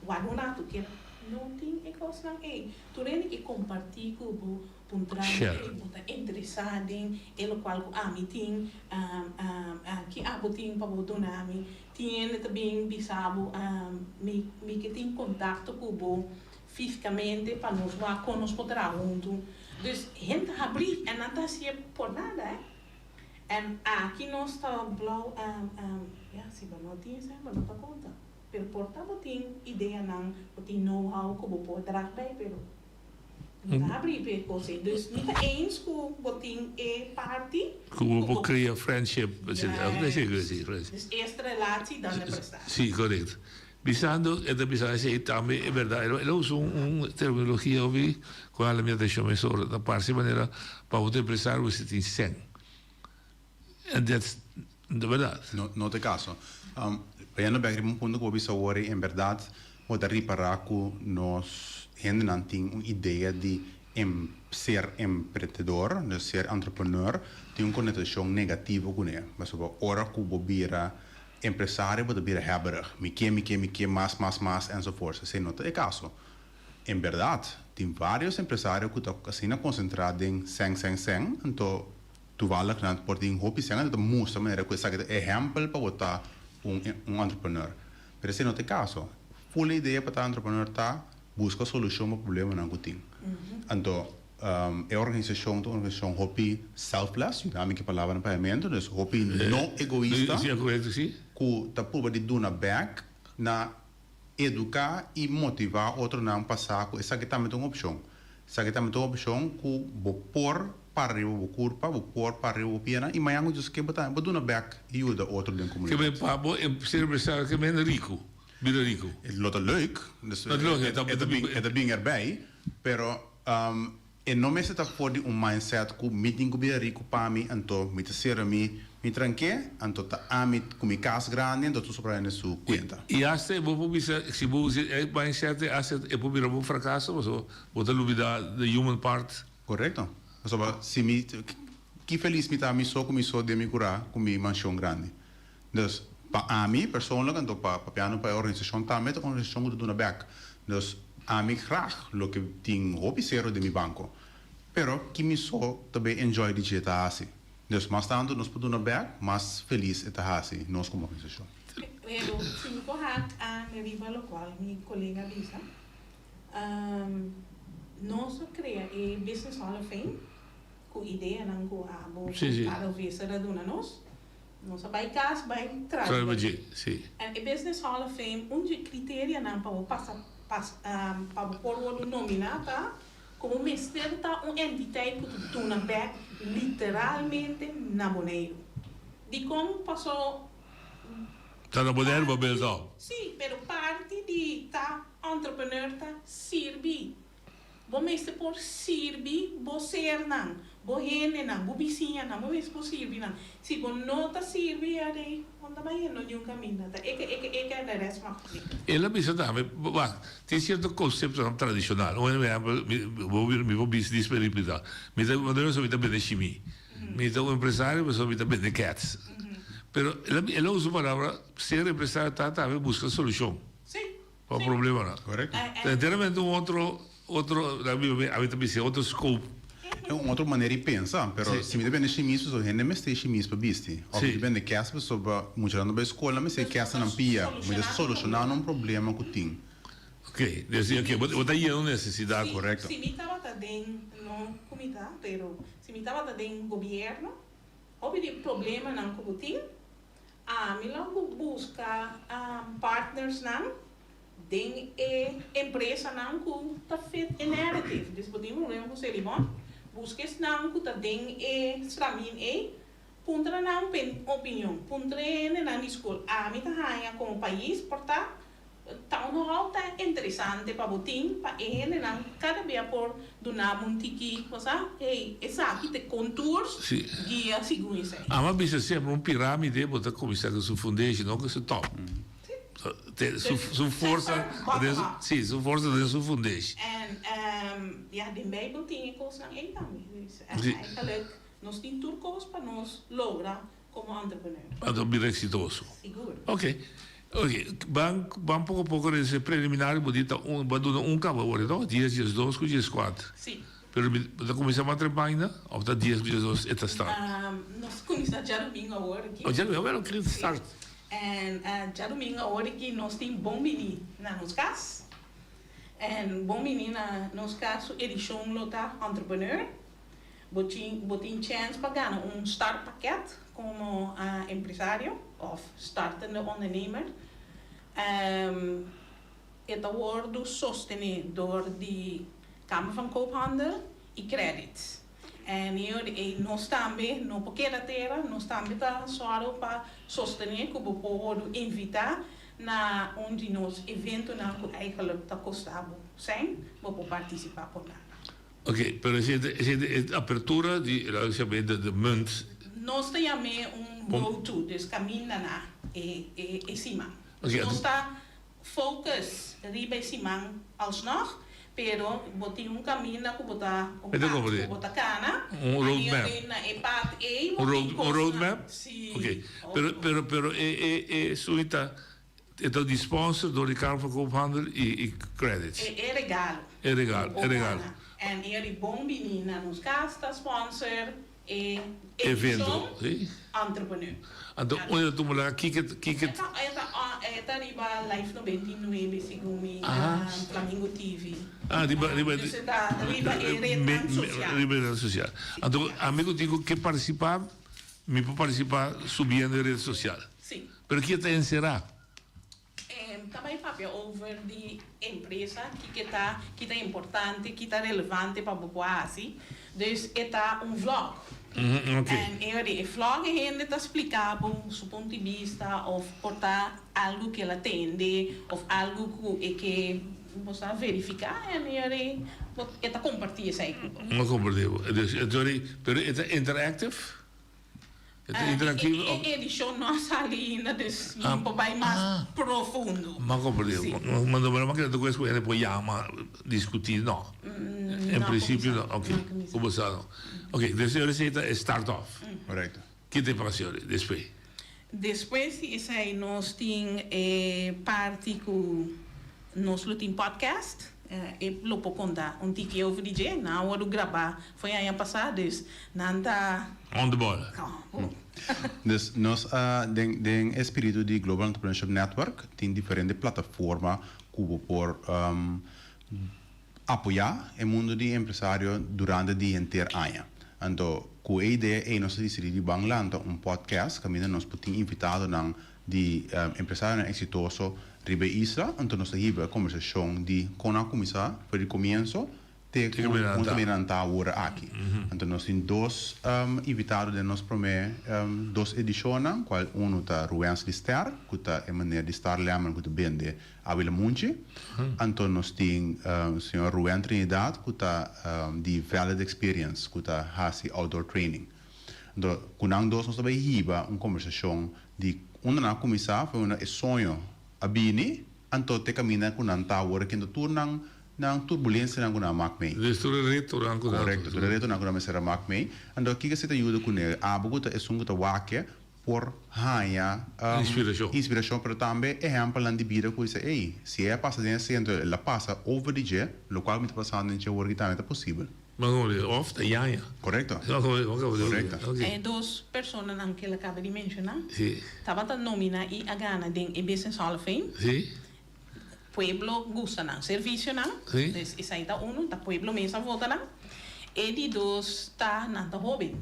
Wak un ratu, keda. No tin e kosnan ei. Tur hende ke kompartí ku bo, puntra bo, Share. ei, bo ta interesá den e lokual ku ami tin? Ki abo tin pa bo duna mi? Tin hende ta bin bisa bo, mi, mi ke tin kontakto ku bo físikamente pa nos wak kon nos por traha huntu. Dus hende ta habrí en nan ta hasié por nada, eh. En aki nos ta blou, ya, si bo no tin esei bo no ta konta. Pero por ta bo tin ideanan, bo tin know-how ku bo por drag bij, pero no ta habrí p'e kos ei. Dus mi ta eens ku bo tin e parti Ku bo por krea friendship, etcetera. Juist. Dus eerst relatie, dan de prestatie. Sí, korekto. Bisando, e ta bisa esei tambe e berdad. El a usa un terminologia hopi cu a hala mi atencion mesora. Ta parse manera pa bo ta empresario bo mester tin cen. And that's no ta berdad. No, no ta e caso. Bayendo bek riba un punto cu bo bisa awor ei, en berdad bo ta ripara cu nos hendenan tin un idea di ser emprendedor, dus ser entrepreneur, tin un connotacion negativo cune. Pasobra ora cu bo bira Empresario bo ta bira hebberig, mi ke, mi ke, mi ke mas, mas, mas enzovoorts. Esei no ta e kaso. En berdad, tin varios empresario ku ta asina konsentrá den sèn, sèn, sèn, anto toevallig nan por tin hopi sèn, anto ta mustra manera ku esaki ta ehèmpel pa bo ta un un entrepreneur. Pero esei no ta e kaso. Full e idea pa ta entrepreneur ta buska solushon pa problemanan ku tin. Anto. E organisashon ta un organisashon hopi selfless, yuda mi ku e palabra na papiamentu, dus hopi no egoista ku ta purba di duna bèk na eduká i motivá otronan pa sa ku esaki tambe ta un opshon. Esaki tambe ta un opshon ku bo por para riba bo kurpa, bo por para riba bo pianan i mañan ku Dios ke bo tambe por duna bèk i yuda otro den komunidat. Ke men pa bo ser empresario ke men riku, bira riku. Lo ta leuk, dus e ta bin erbij, pero E no mester ta for di un mindset ku mi tin ku bira riku pa mi, anto mi ta sera mi mi tranke, anto ta ami ku mi kas grandi, anto tur sobra hende su kuenta. I asta e bo por bisa, si bo usa e mindset ei asta e por bira bo frakaso, pasobra bo ta lubida the human part. Korekto. Pasobra si mi, ki felis mi ta mi so ku mi so den mi kurá ku mi manshon grandi. Dus pa ami persoonlijk anto pa papiando pa e organisashon tambe ta un organisashon ku ta duna bek. Dus ami graag lo ke tin hopi sero den mi banko. Pero ki mi so ta bay enjoy di dje ta hasi. Dus mas tantu nos por duna bek mas felis e ta hasi nos komo organisashon. Pero si mi por hak aan riba lokual mi kolega bisa, nos a krea e Business Hall of Fame ku ideanan ku abo ku Karel Visser a duna nos. Nos a bai kas bai tras Tras dje, si. En e Business Hall of Fame un dje kriterianan pa bo pasa pas pa bo por wordu nominá ta ku bo mester ta un entiteit ku ta duna bèk literalmente na Boneiru. Dikon? Paso. Ta na Boneiru bo build up. Si, pero parti di ta entrepreneur ta sirbi. Bo mester por sirbi bo sernan, bo hendenan, bo bisiñanan, bo mester por sirbi nan. Si bo no ta sirbi ya dei, bo no ta bai yendo niun kaminda. Ta eke, eke, eke en de rest mag flikker. El a bisa tambe, wak, tin sierto konseptonan tradishonal. Un ehèmpel, mi bo mi por bisa dis peripita. Mi ta manera mi ta bende shimi. Mi ta un empresario pasobra mi ta bende kèts. Pero el a el a usa un palabra, ser empresario ta tambe buska solushon. Sí. Pa problemanan. Correcto. Ta enteramente un otro, otro, ami ta bisa otro scope. E un otro manera di pensa, pero si mi ta bende shimis pasobra hende mester shimis pa bisti. Of mi ta bende kes pasobra muchanan ta bai skol nan mester kes nan pia. Mi ta soluciona un problema ku tin. Ok, dus ok, bo ta yena un necesidad. Correcto. Si mi tabata den, no ku mi ta, pero si mi tabata den gobierno, hopi di problemanan ku bo tin, Ami lo buska partnersnan den e empresanan ku ta fit e narrative. Dus bo tin problema ku Selibon, buska esnan ku ta den e stramin ei, puntra nan opinion, puntra e hendenan di skol. Ami ta haña komo pais por ta Town hall ta interesante pa bo tin pa e hendenan kada bia por duna bo un tiki cosa, hey, esaki ta e contours, guia segun esei. Ama bisa semper un piramide bo ta cuminsa cu su foundation no cu su top. Su su forsa den su si su forsa den su foundation. En ya den bijbel tin e cosnan ey tambe. Dus eigenlijk nos tin tur cos pa nos logra. Komo entrepreneur. Anto bira eksitoso. Sigur. Ok. Ok, ban ban poko poko den e preliminario bo di ta un bo a duna un kaba awor no? Dies, diesdos ku dieskuater. Si. Pero mi bo ta kuminsá mas trempaina òf ta dies ku diesdos e ta start? Nos kuminsá djadumingu awor aki. Oh djadumingu, bueno kri start. En djadumingu awor aki nos tin Bon Bini na nos kas. En Bon Bini na nos kas su edishon lo ta Entrepreneur. Bo tin bo tin chèns pa gana un startpakket komo empresario òf startende ondernemer. E ta wòrdu sostené dor di Kamer van Koophandel i Qredits. En e nos tambe no por keda tera, nos tambe ta sòru pa sostené ku bo por wòrdu invitá na un di nos eventonan ku eigenlijk ta kosta bo sèn, bo por partisipá por nada. Ok, pero esei ta esei ta e apertura di laga nos yam'é de de munt. Nos ta yam'é un go to, dus kaminda na e e e siman. Ok, Nos ta focus riba e siman alsnog, pero bo tin un kaminda ku bo ta un Mi ta pad komprendé. ku bo ta kana, Un roadmap. i na e pad ei bo Un road tin un kosnan. roadmap? Sí. Ok, pero pero pero e e e sui ta E ta di sponsor door di Kamer van Koophandel y y Qredits. E e regalo. E regalo, e regalo. En e di bon bini na nos cas ta sponsor e Evento, edicion si. Entrepreneur. Anto unda ta tuma lugar kiko kiko. E ta e ta e ta riba Life 99 segun mi Ah. Flamingo TV. Ah riba riba. Dus e ta riba e rednan social. Riba e rednan social. Anto ami cu tin cu ke participa mi por participa subiendo e red social. Si. Pero ki e ta enserá? E ta bai papia over di empresa, kiko ta, ki ta importante, ki ta relevante pa bo por hasi. Dus e ta un vlog. Ok. En e ora di e vlog e hende ta splika bo su punto di bista of por ta algu ku el a tende of algu ku e ke bo sa verifiká en e ora e ta kompartí esei ku bo. No kompartí bo. Dus e ora di, pero e ta interactive? E ta interactivo E of? edishon no a sali ainda, dus mi por bai mas profundo. Ma comprende. Sí. Ma no ma keda ta ku hende por yama, diskutí, no. En No principio no, kuminsá. ok. No kuminsá. Kuminsá no. Ok, dus e ora esei ta e start off. Correcto. Ki ta e pasó ora despues? Despues di esei nos tin e parti ku nos lo tin podcast. E lo por konta un tiki over di dje. Nan a wòrdu grabá for e aña pasá, dus nan ta. On the ball. Dus nos a den den e spiritu di Global Entrepreneurship Network tin diferente plataforma ku bo por apoyá e mundu di empresario durante di henter aña. Anto ku e idea ei nos a disidí di ban lanta un podcast kaminda nos por tin invitadonan di empresarionan eksitoso riba e isla, anto nos ta hiba e kombersashon di kon nan a kuminsá for di komienso te ku kon ta bini nan ta awor aki. Anto nos tin dos invitado den nos promé dos edishonnan, kual unu ta Ruwensly Ster, ku ta e meneer di Star Lemon ku ta bende awa lamunchi. Anto nos tin señor Ruwen Trinidad ku ta di Valid Experience ku ta hasi outdoor training. Anto ku nan dos nos ta bai hiba un kombersashon Di unda nan a kuminsá for unda e soño a bini, anto te kaminda ku nan ta awor kende tur nan nan turbulensianan ku nan a mak mei. Dus tur e retonan ku nan. Korekto, tur e retonan ku nan mester a mak mei. Anto kiko esei ta yuda kuné? Abo ku ta esun ku ta wak por haña Inspirashon. inspirashon, pero tambe ehèmpelnan di bida ku bisa, ey, si e a pasa den esei anto el a pasa over di dje, lokual mi ta pasando den dje awor aki tambe ta posibel. Of ta yaña. Korekto. Korekto. E dos personanan ku el a kaba di menshoná Sí. tabata nominá i a gana den e Business Hall of Fame. Sí. Pueblo gusta nan servisionan. Sí. Dus esei ta unu, ta pueblo mes a vota nan. E di dos ta nan ta hóben.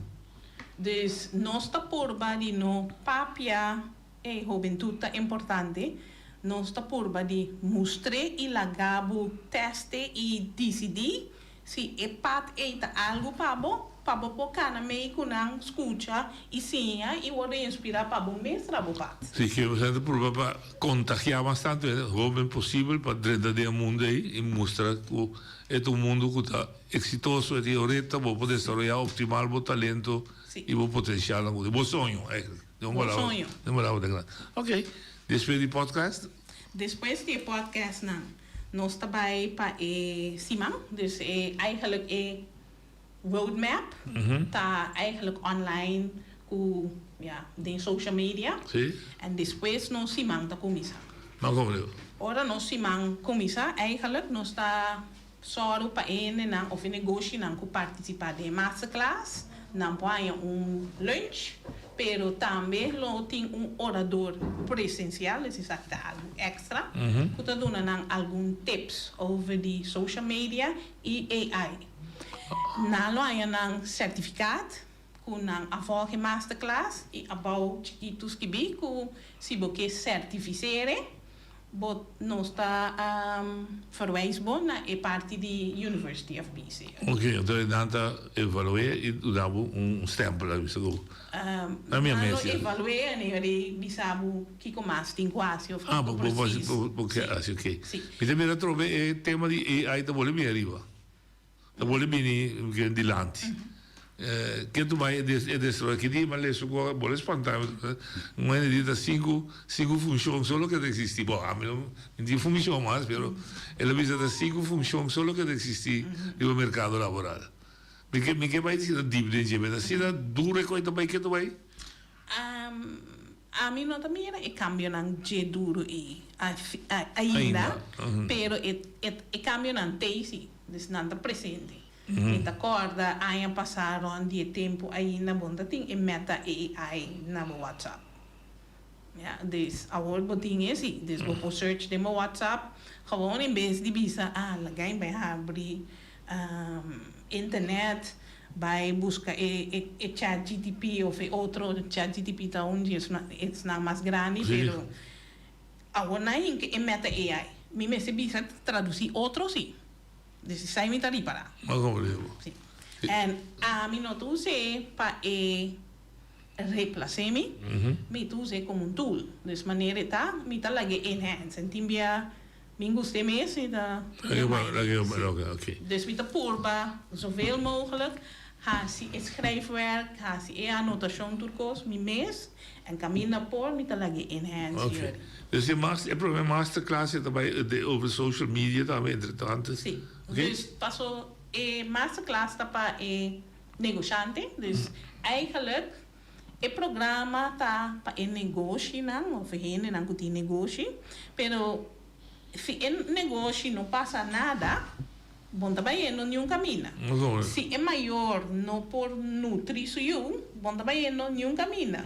Dus nos ta purba di no papia e hobentut ta importante, nos ta purba di mustr'é i laga bo tèst'é i disidí Si e pad ei ta algu pa bo, pa bo por kana mei ku nan, skucha i siña i wòrdu inspirá pa bo mes tra bo pad. Si ke bo sa ta purba pa kontagiá mas tantu hende hóben posibel pa drenta den e mundu ei i mustra ku e ta un mundu ku ta eksitoso, e tin oreta, bo por desaroyá optimal bo talento i bo potensialnan ku tin, bo soño eigenlijk, den un palabra, den un palabra ta kla. Oké, despues di podcast? Despues di e podcastnan. Nos ta bai pa e siman, dus e eigenlijk e roadmap ta eigenlijk online. ku ya den social media. Sí. En despues nos siman ta kuminsá. Ma komo digo? Ora nos siman kuminsá eigenlijk nos ta sòru pa e hendenan òf e negoshinan ku partisipá den e masterclass nan por haña un lunch pero tambe lo tin un orador presensial, es esaki ta algu èkstra, ku ta duna nan algun tips over di social media i AI. Nan lo haña nan sertifikat ku nan a volg e masterclass i abou chikitu skibí ku si bo ke sertifisere bo nos ta verwijs bo na e parti di University of BC. Ok, enton nan ta evalu'é i duna bo un stempel a bisa ku na mi a Nan lo mester. evalu'é en e ora ei bisa bo kiko mas tin ku hasi of Ah, kiko bo bo precies. bo bo ke hasi, ok. Si. Mi ta mira atrobe e tema di AI ta boli mi ariba. Ta bole bini dilanti. Ke tu bai e destroi ki di ma lesu ku bole spanta un hende di ta sinku sinku funshon solo ke ta eksisti bo ami no tin funshon mas pero el a bisa ta sinku funshon solo ke ta eksisti riba merkado laboral mi ke mi ke bai asina dip den dje pero asina duro e kos ta bai ke ta bai. Ami no ta mira e kambionan dje duro ei ainda, pero e e kambionan t'ei si, dus nan ta presente. Mi ta kòrda aña pasá rònt di e tempu ainda bo no ta tin e Meta AI na bo WhatsApp. Ya, dus awor bo tin e si, dus bo por search den bo WhatsApp gewoon en bes di bisa, ah, laga mi bai habri internet bai buska e e chat GTP of e otro chat GTP ta un di esnan mas grandi pero awor nan hinka e meta AI mi mester bisa traduci otro si dus esai mi ta ripara si en ami no ta us'e pa e replase mi mi ta us'e como un tool dus manera e ta mi ta lag'e enhance en tin bia Mi gusta e mes mi ta Dus mi ta purba zoveel mogelijk hasi e schrijfwerk, hasi e anotashon tur kos mi mes en kaminda por mi ta laga e enhance Ok. yori. Dus e mas e prome masterclass e ta bai de over social media tambe entre tanto. Si. Ok. Dus paso e masterclass ta pa e negoshante dus eigenlijk E programa ta pa e negoshinan of e hendenan ku tin negoshi, pero si e negoshi no pasa nada, bon ta bayendo niun kaminda. Si e mayor no por nutri su yu, bon ta bayendo niun kaminda.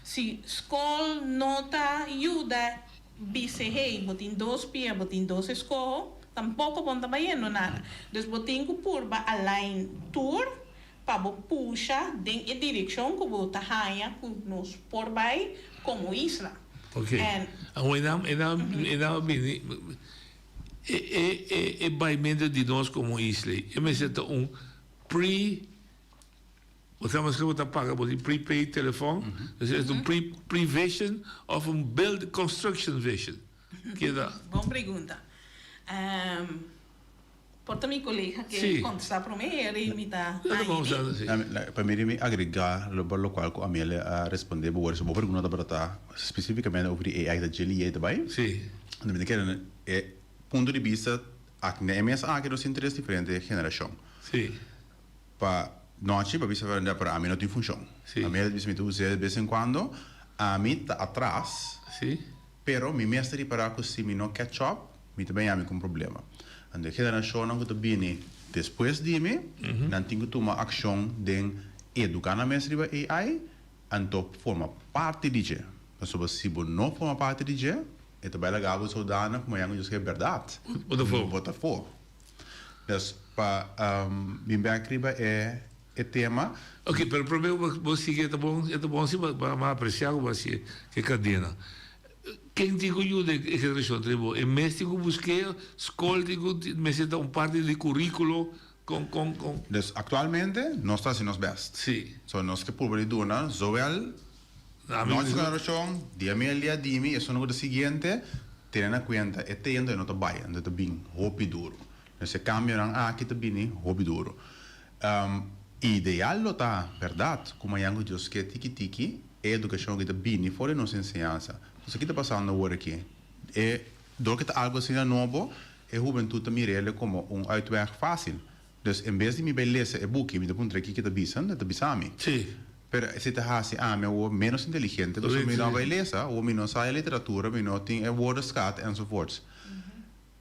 Si skol no ta yuda bis'e hey, bo tin dos pia, bo tin dos eskoho, tampoko bon ta bayendo nada. Dus bo tin ku purba align tur Pa bo pusha den e direkshon ku bo ta haña ku nos por bai komo isla. Ok. En. Awor e nan e nan e nan a bini e e e e baimento di nos komo isla ei e mester ta un pre bo sa maske bo ta paga bo tin prepaid telefòn entonces e ta un pre prevision of un build construction vision keda. Bon pregunta. Por ta mi colega ke contesta prome eri mi ta haña di. Pa mi mi agrega riba locual cu Amelia a responde bo wor. Bo pregunta tabata ta specificamente over di AI ta djeli y ta bay. Mi ta kere e punto di bista aki na e mes aki nos tin tres diferente generacion. Pa nochi pa bisa pero ami no tin funcion. Amelia ta bisa mi ta usa de bes en cuando. Ami ta atras. Pero mi mes ta ripara cu si mi no catch up Mi ta baña mi ku un problema. Anto e generashonnan ku ta bini despues di mi, nan tin ku tuma akshon den eduká nan mes riba AI, anto forma parti di dje. Pasobra si bo no forma parti di dje, e ta bai laga bo soldadnan ku mañana ku Dios ke bèrdat. Bo ta afó. Bo ta afó. Dus pa bin bèk riba e e tema. Ok, pero promé ku bo sigui e ta bon, e ta bon si bo apresiá ku bo hasi e kadena. Ken tin ku yuda e generashon ta riba bo? E mes tin ku busk'é, skol tin ku mester ta un parti di kuríkulo, kon kon kon. Dus aktualmente nos ta hasi nos bèst. Sí. So nos ke purba di duna zowel nos generashon, di Amelia, di mi, esun ku ta siguiente, tene na kuenta e tendo e no ta bai, anto e ta bin hopi duru. Dus e kambionan aki ta bini hopi duru. Ideal lo ta, bèrdat, ku mañan ku Dios ke tiki tiki e edukashon aki ta bini for di nos enseñansa. Entonces ki ta pasando awor aki? E dor ku ta algu asina nobo, e hubentut ta mir'el komo un uitweg fásil. Dus en bes di mi bai lesa e buki, mi ta puntra kiko ta bisa, e ta bisa mi. Sí. Pero esei ta hasi ami awor ménos inteligente pasobra mi no a bai lesa, awor mi no sa e literatura, mi no tin e woordenskat enzovoorts.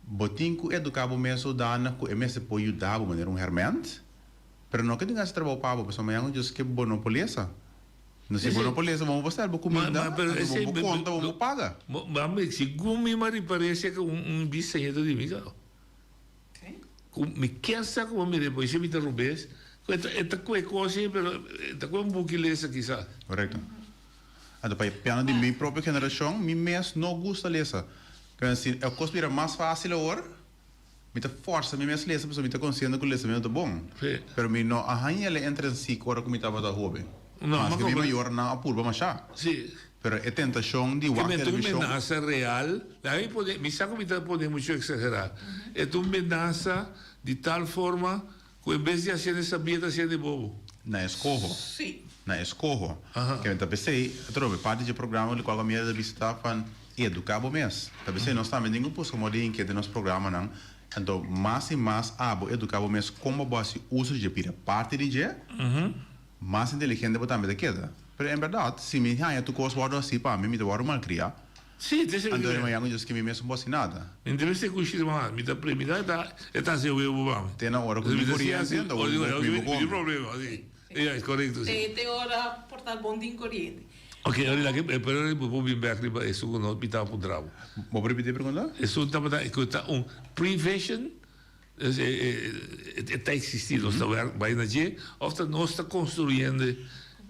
Bo tin ku eduká bo mes zodanig ku e mester por yuda bo manera un hèrmènt, pero no ke tin hasi trabou pa bo pasobra mañana ku Dios ke bo no por lesa. No si bo no por lesa bo no por stel bo kuminda, anto bo por konta, bo por paga. Ma segun mi m'a ripar'é ku un biseña ta di mi kaba. Ku mi kier sa ku bo mira e poesia mi ta rubes, ku e ta e ta kue kos ei pero e ta kue un buki lesa kisas. Korekto. Anto pa e piano di mi propio generashon mi mes no gusta lesa. Pero si e kos bira mas fásil awor, mi ta fòrsa mi mes lesa pasobra mi ta konsiente ku lesamentu ta bon. Pero mi no a haña el intrinsiek ora ku mi tabata hóben. Maske mi mayornan a purba mashá. Pero e tentashon di wak Ke ta un televishon. menasa real, laga mi pone, mi sa ku mi ta pone muchu eksagerá. E ta un menasa di tal forma ku en bes di hasiende sabia ta hasiende bobo. Na eskoho. Na eskoho. Ke mi ta p'esei, atrobe, parti dje programa di kual ku mi a bisitá van eduká bo mes. Ta p'esei nos tambe tin ku buska moda di hinkia den nos programanan. Anto mas i mas abo eduká bo mes kon bo hasi uso di dje, bira parti di dje. Mas inteligente bo tambe ta keda. Pero en berdad, si mi haña tur cos wordo haci pa mi, mi ta wordo malcria. Sí, te Anto e mañana cu Dios ke mi mes no por haci nada. Mi ta mester cushi di mama, mi ta premira e ta e ta haci huevo pa mi. Te na ora cu mi coriente, anto bo bo mi bo come. Problema, si. Ya, es corecto, si. Te ora por ta bon tin coriente. Ok, ora la ke, pero bo por bin bek riba esun cu no mi taba puntra bo. Bo por ripiti e pregunta? Esun tabata cu ta un prevision. E ta existi, nos ta werk bai na dje of ta nos ta construyendo?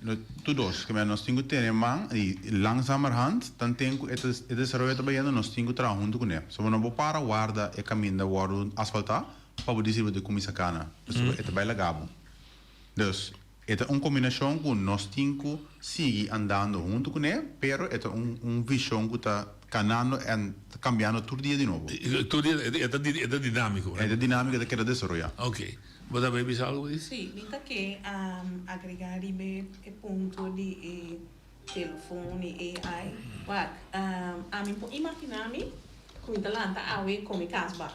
No, tur dos. Kemey nos tin ku tene man i langzamerhand tanten ku e desaroyo ta bayendo nos tin ku traha huntu kuné. So bo no por para warda e kaminda wòrdu asfaltá pa bo disi bo ta kuminsá kana, pasobra e ta bai laga bo. Dus e ta un kombinashon ku nos tin ku sigui andando huntu kuné, pero e ta un un vishon ku ta kanando en ta kambiando tur dia di nobo. Tur dia e ta e ta dinámiko. E ta dinámiko, e ta keda desaroyá. Oké. Bo ta bay bisa algu di? Sí, mi ta ke agregá riba e punto di e telefon i AI. Wak, ami por imaginá mi ku mi ta lanta awe kome kasbal.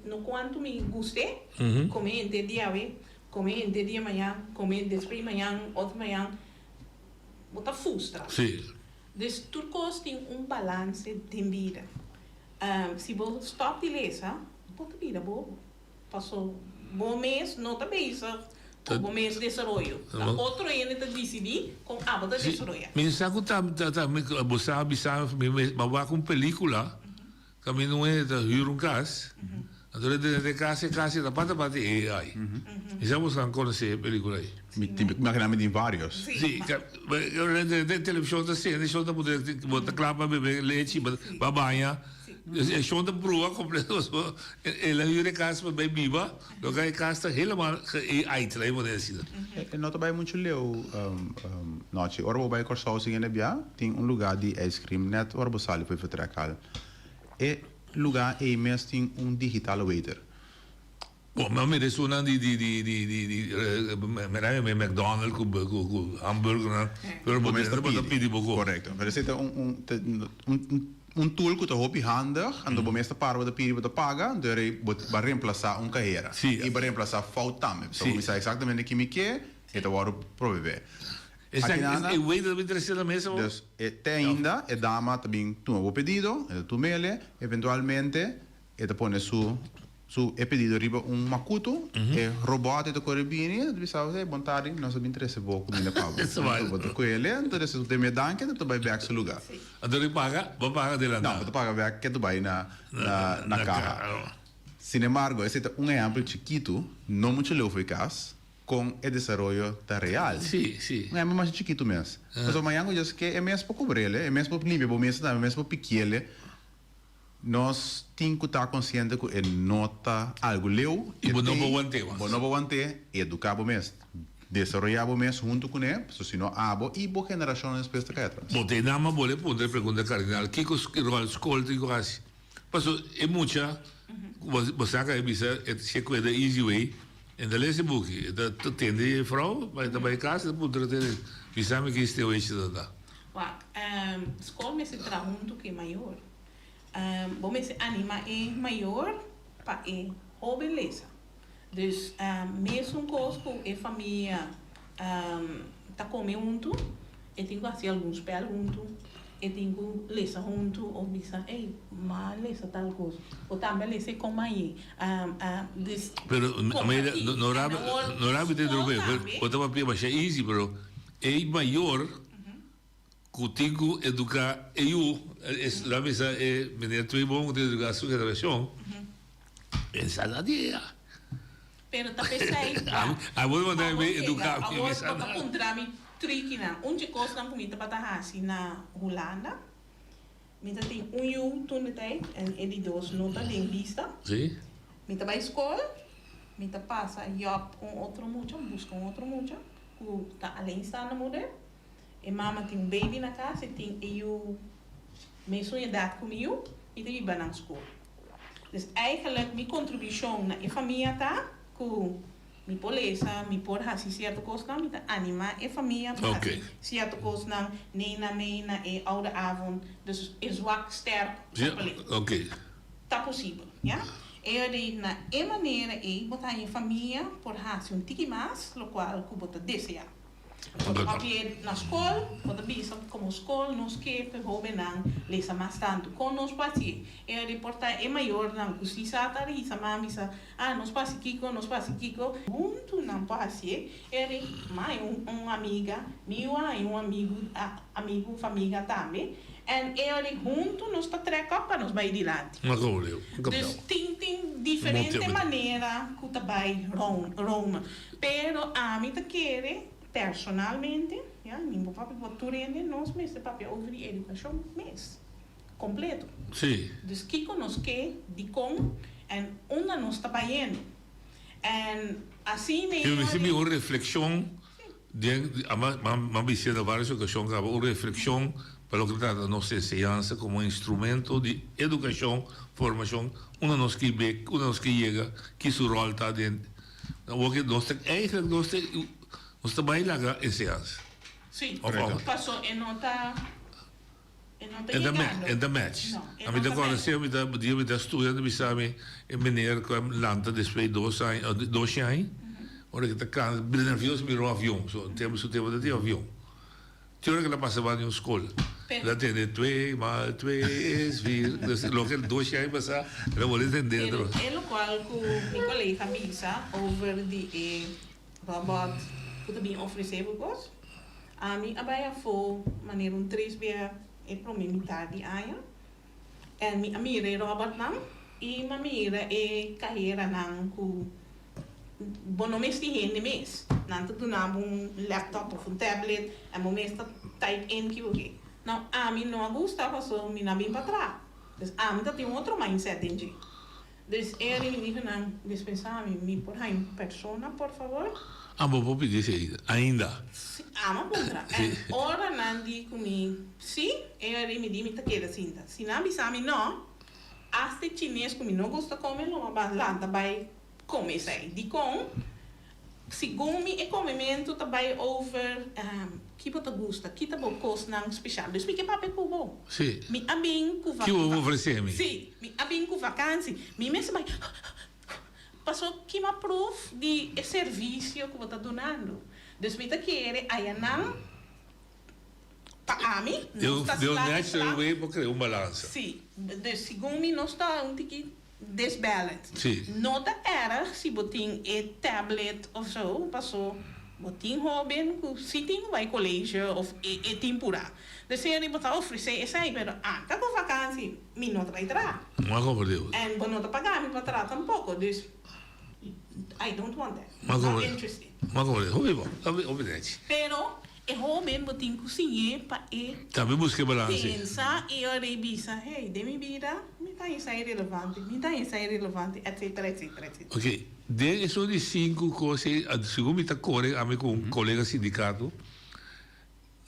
No kuantu mi gust'é, kome henter di awe, Come henter dia mañan, come despues mañan, otro mañan, bo ta frustra. Sí. Dus tur cos tin un balance den bida. Si bo stop di lesa, bo ta bira bobo. Paso bo mes no ta bezig cu bo mes desaroyo. Ta otro hende ta dicidi con abo ta desaroya. Mi sa cu ta, ta, bo sa bisa mi, mi a wak un pelicula. Kaminda un hende ta hür un kas, anto e drenta e kas, e kas e ta parti parti AI. Mi sa boso nan konosé e pelikula ei. Mi tin imaginá mi tin vários. Sí, e televishon ta sende, e shon ta puntra bo ta kla pa bebe lechi, pa baña. E shon ta pruba kompleto pasobra el a hür e kas pa bai biba, loke e kas ta helemaal ge-AI-d, laga mi pone asina. E no ta bai muchu leu nochi. Ora bo bai Kòrsou siguiente bia, tin un lugá di ijskrim nèt ora bo sali for e vertrekhal. E lugá ei mes tin un digital waiter. Bon, mi a mira esunnan di di di di di di mira mi McDonald ku ku hamburgernan, pero bo mester bo ta pidi bo kos. Korekto. Pero esei ta un un un un tool ku ta hopi handig, anto bo mes ta para bo ta pidi bo ta paga, anto e rei bo a remplasá un kahera. I bo a remplasá fout tambe. Pasobra bo mi sa eksaktamente ki mi ke, e ta wòrdu proveé. Esaki e waiter ta bin trese na mesa bo? Dus e te ainda e dama ta bin tuma bo pedido, e ta tum'ele, eventualmente e ta pone su su e pedido riba un makutu, e robot e ta kore bini, e ta bisa bo, hey, bon tardi, nos a bin trese bo kuminda pa bo. Anto bo ta kuele, anto despues bo ta mira danki, anto bo ta bai bek su luga. Anto di paga, bo paga adelantá. No, bo ta paga bek ke ta bai na na kaha. Sinembargo, esei ta un ehèmpel chikitu, no muchu leu for e kas, kon e desaroyo ta real. Sí, sí. Un ehèmpel masha chikitu mes. Pasobra mañan ku Dios ke, e mes por kubrele, e mes por limpia bo mesa tambe, e mes por pikiele. Nos tin ku ta konsiente ku e no ta algu leu. I bo no por want'é mas. Bo no por want'é. Eduká bo mes. Desaroyá bo mes huntu kuné, pasobra si no abo i bo generashonnan despues ta kai atras. Bo ta e nama bo le puntra e pregunta kardinal, kiko ròl skol tin ku hasi? Pasobra e mucha ku bo saka e bisa e ta kueda easy way, e ta lesa e buki, e ta tende e frou, e ta bai kas e ta puntra tene, bisa mi ki steo echi ta ta. Wak, skol mester traha huntu ku e mayor. Bo mester anima e mayor pa e hoben lesa. Dus mesun kos ku e famia. ta kome huntu, e tin ku hasi algun spèl huntu, e tin ku lesa huntu òf bisa, ey, m'a lesa tal kos, bo tambe a lesa e kon maye. Dus, Pero, Amelia, kompartí. no En rabia, awor no rabia te skol interrumpí, pero tambe. bo ta papia masha easy, pero e mayor ku tin ku eduká e yu, es la bisa e meneer Tweeboom ku tin eduká su generashon, e sa na dia. Pero ta p'esei A pa bo manda bo mi yega eduká mi awor bisa bo ta na. puntra mi trikinan. Un dje kosnan ku mi tabata hasi na Hulanda, mi ta tin un yu tur di tijd en e di dos no ta den bista. Sí. Mi ta bai skol, mi ta pasa yòp un otro mucha, buska un otro mucha ku ta alleenstaande moeder. E mama tin un baby na kas i tin e yu mesun edat ku mi yu i ta biba nan skol. Dus eigenlijk mi contribucion na e famia ta cu mi por lesa, mi por haci cierto cosnan, mi ta anima e famia pa haci cierto cosnan, Nena mee na e oude avond, dus e zwak sterk koppeling. Ta posibel, ya. E ora na e manera ei bo ta haña e famia por haci un tiki mas locual cu bo ta desea. Bo ta papia na skol, bo ta bisa komo skol nos ke pa e hóbennan lesa mas tantu. Kon nos por hasié? E reportá e mayornan ku si sa ta risa mami sa, ah nos por hasi kiko, nos por hasi kiko. Huntu nan por hasié. E ri mai un un amiga, mi yu a haña un amigu amigu famiga tambe. En e ri huntu nos ta trèk òp pa nos bai dilanti. Dus tin tin diferente manera ku ta bai rome. Pero ami ta kere personalmente, ya, mi bo papia por tur hende, nos mester papia over di edukashon mes, kompleto. Sí. Dus kiko nos ke, dikon, en unda nos ta bayendo. En asina Yo mester bin un reflekshon den, ama, m'a bis'é na varios okashon kaba, un reflekshon pa loke ta trata nos enseñansa komo instrumento di edukashon, formashon, unda nos ke be, unda nos ke yega, ki su ròl ta den. Awor ke nos ta eigenlijk nos ta nos ta bai laga enseñansa. Sí, Of of. paso e no ta e no ta E ta yegando. e ta match. No, e A mi no ta ta kòrda match. siempre mi ta dia mi ta studia mi ta bisa mi e meneer ku a lanta despues dos aña doshi aña ora ke ta kanta bira nervioso mira un avion so tempo su tempo ta tin avion. Te ora ke el a pasa banda di un skol, el a tende twee maal twee is vier. Dus loke el doshi aña pasá, el a wòrdu tende Pero otro. e lokual ku mi kolega bisa over di e robot ku ta bin ofresé bo kos, ami a bai afó manera un tres bia e promé mitad di aña en mi a mira e robotnan i mi a mira e kaheranan ku Bo no mester hende mes. Nan ta duna bo un laptop of un tablet en bo mes ta type in ki bo ke. Nou, ami no a gusta paso mi no a bin pa traha. Dus ami ta tin un otro mindset den dje. Dus e a mi dijo nan, dispensa mi, mi por haña un persona por favor? Ah, bo por pidi esei ainda? Si, ami a puntra. En ora nan di ku mi si, e a mi di mi ta keda sinta. Si nan bisa mi no, hasta e chines ku mi no gusta kome lo a lanta bai Come esei. Dikon? Segun mi e komementu ta bai over ki bo ta gusta, ki ta bo kosnan speshal. Dus mi ke papia ku bo. Sí. Mi a bin ku Ki bo ofresé mi? Sí. Mi a bin ku vakansi. Mi mester bai paso ki m'a pruf di e servisio ku bo ta dunando. Dus mi ta kere ayanan pa ami nos ta De un sla natural way bo krea un balansa. Sí. Dus segun mi nos ta un tiki Disbalance. Sí. No ta erg si bo tin e tablet of zo, paso bo tin hoben cu si tin cu bay colegio of e e tin pura. De serie bo ta ofrece esey, pero anta cu vakantie mi no ta bay traha. No a comprende bo. En bo no ta paga mi pa traha tampoco, dus I don't want that. No a Not comprende. interested. No a comprende. Hopi bo, hopi hopi nechi. Pero E hoben bo tin ku siñ'é pa e. Tambe buska e balanse. Pensa i ora e bisa, hey, den mi bida mi ta esei relevante, mi ta esei relevante, etcetera, etcetera, etcetera. Ok, den esun di sinku kos ei, segun mi ta kore ami ku un kolega sindikato,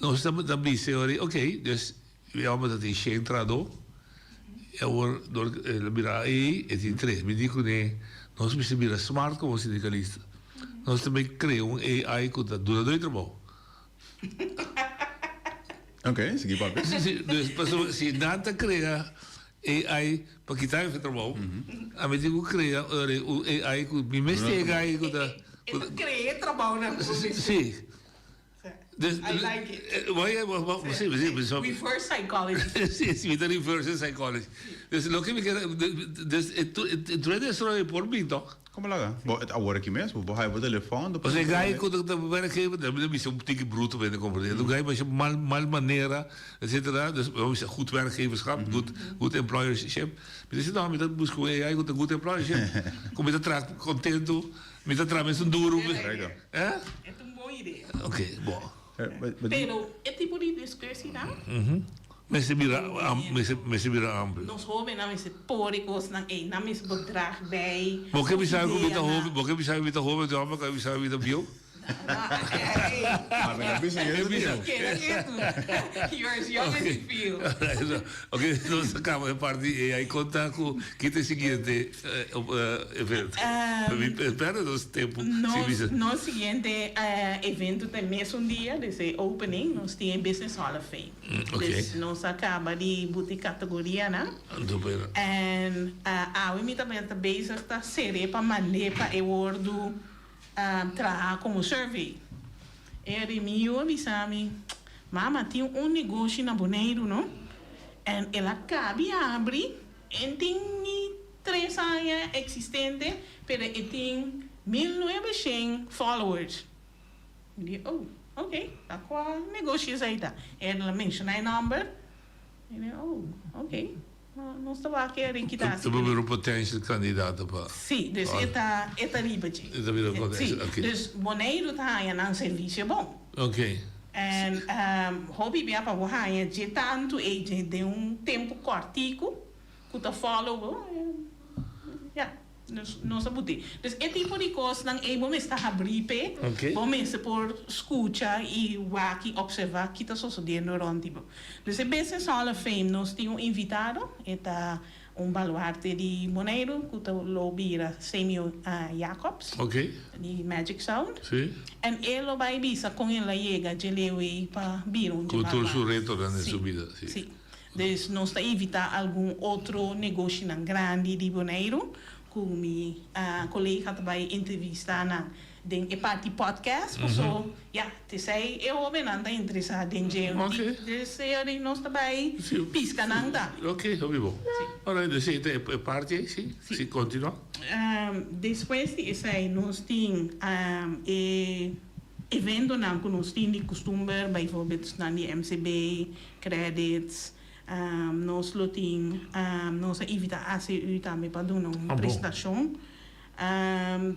nos ta ta bisa e ora ei, ok, dus e homber ta tin shen trahadó, e awor dor ku el a bira ei, e tin tres. Mi di kuné, nos mester bira smart komo sindikalista. Nos ta bay crea un AI cu ta duna doy trabou. Ok, sigui papia. Si, si, dus pasobra si nan ta crea AI pa kita mi trabou, ami tin cu crea un AI cu mi mes tin e guy cu ta. E ta crea trabounan cu mi. Si. Dus, I like it. Eh, wa- si, si, si, Reverse psychology. Si, si, mi ta reverse psychology. Dus loke mi kier, dus e tur e desaroyo por bin toch? Como laga? Bo e awor aki mes, bo por haya bo telefon, bo por Pasobra e gai ku ta werkgever, mi ta bisa un tiki bruto pa hende komprende. E gai masha mal mal manera, etcetera. Dus bo bisa goed werkgeverschap, goed goed employership. Mi ta bisa no, mi ta buska un AI ku ta good employership. Ku mi ta traha kontentu, mi ta traha mesun duru. Eh? E ta un bon idea. Ok, bon. Pero e tipo di discussienan. Mester bira mester bira amplio. Nos hobennan mester por e cosnan ey. Nan mester por draag bij. Bo ke bisa cu mi ta hoben, bo ke bisa cu mi ta hoben, tu amo ke bisa cu mi ta bieu? Maar mi ta bisa cu mi ta bieu. You are as young as you feel. Ok, nos a caba e parti di AI. Conta cu ki ta e siguiente evento? Mi perde nos tempo sin bisa. Nos siguiente evento ta e mesun dia, dus e opening, nos tin e Business Hall of Fame. Dus nos a caba di buti categorianan. En awe mi ta bezig ta sere pa mand'é pa e wordu traha como survey. E di mi yu a bisa mi, Mama, tin un negoshi na Boneiru no. En el a cabi habri, en tin ni tres aña existente, pero e tin 1900 followers. Mi di, oh, ok, ta kua negoshi esei ta? El a menshoná e nòmber. Mi di, oh, ok, nos ta wak e rikita asi. Ta bira un potential kandidato pa. Sí, dus e ta, e ta riba dje. E ta bira un potential, ok. Sí, dus Boneiru ta haña nan servisio bon. Ok. En hopi bia pa bo haña dje tantu ei dje den un tempu kòrtiku ku ta follow bo, ya. Nos nos a but'é. Dus e tipo di kosnan ei bo mester habrí p'e, bo mester por skucha i wak i opservá ki ta sosodiendo rònt di bo. Dus e Business Hall of Fame nos tin un invitado, e ta un baluarte di Boneiru ku ta lo bira Samuel Jacobs di Magic Sound. En e lo bai bisa kon el a yega dje leu ei pa bira un dje Ku tur su baluarte. retonan den su bida. Sí. Dus nos ta invitá algun otro negoshinan grandi di Boneiru ku mi kolega ta bai entrevistá nan den e parti podcast paso ya t'esei e hobennan ta interesá den dje. Dus e nos ta bai piska nan tambe. Ok, hopi bon. Alright, dus e ta e parti ei, si? Si, kontinuá. Despues di esei nos tin e eventonan ku nos tin di kustumber, bijvoorbeeld esnan di MCB, Credits, Nos lo tin, nos a invita ACU tambe pa duna un presentacion.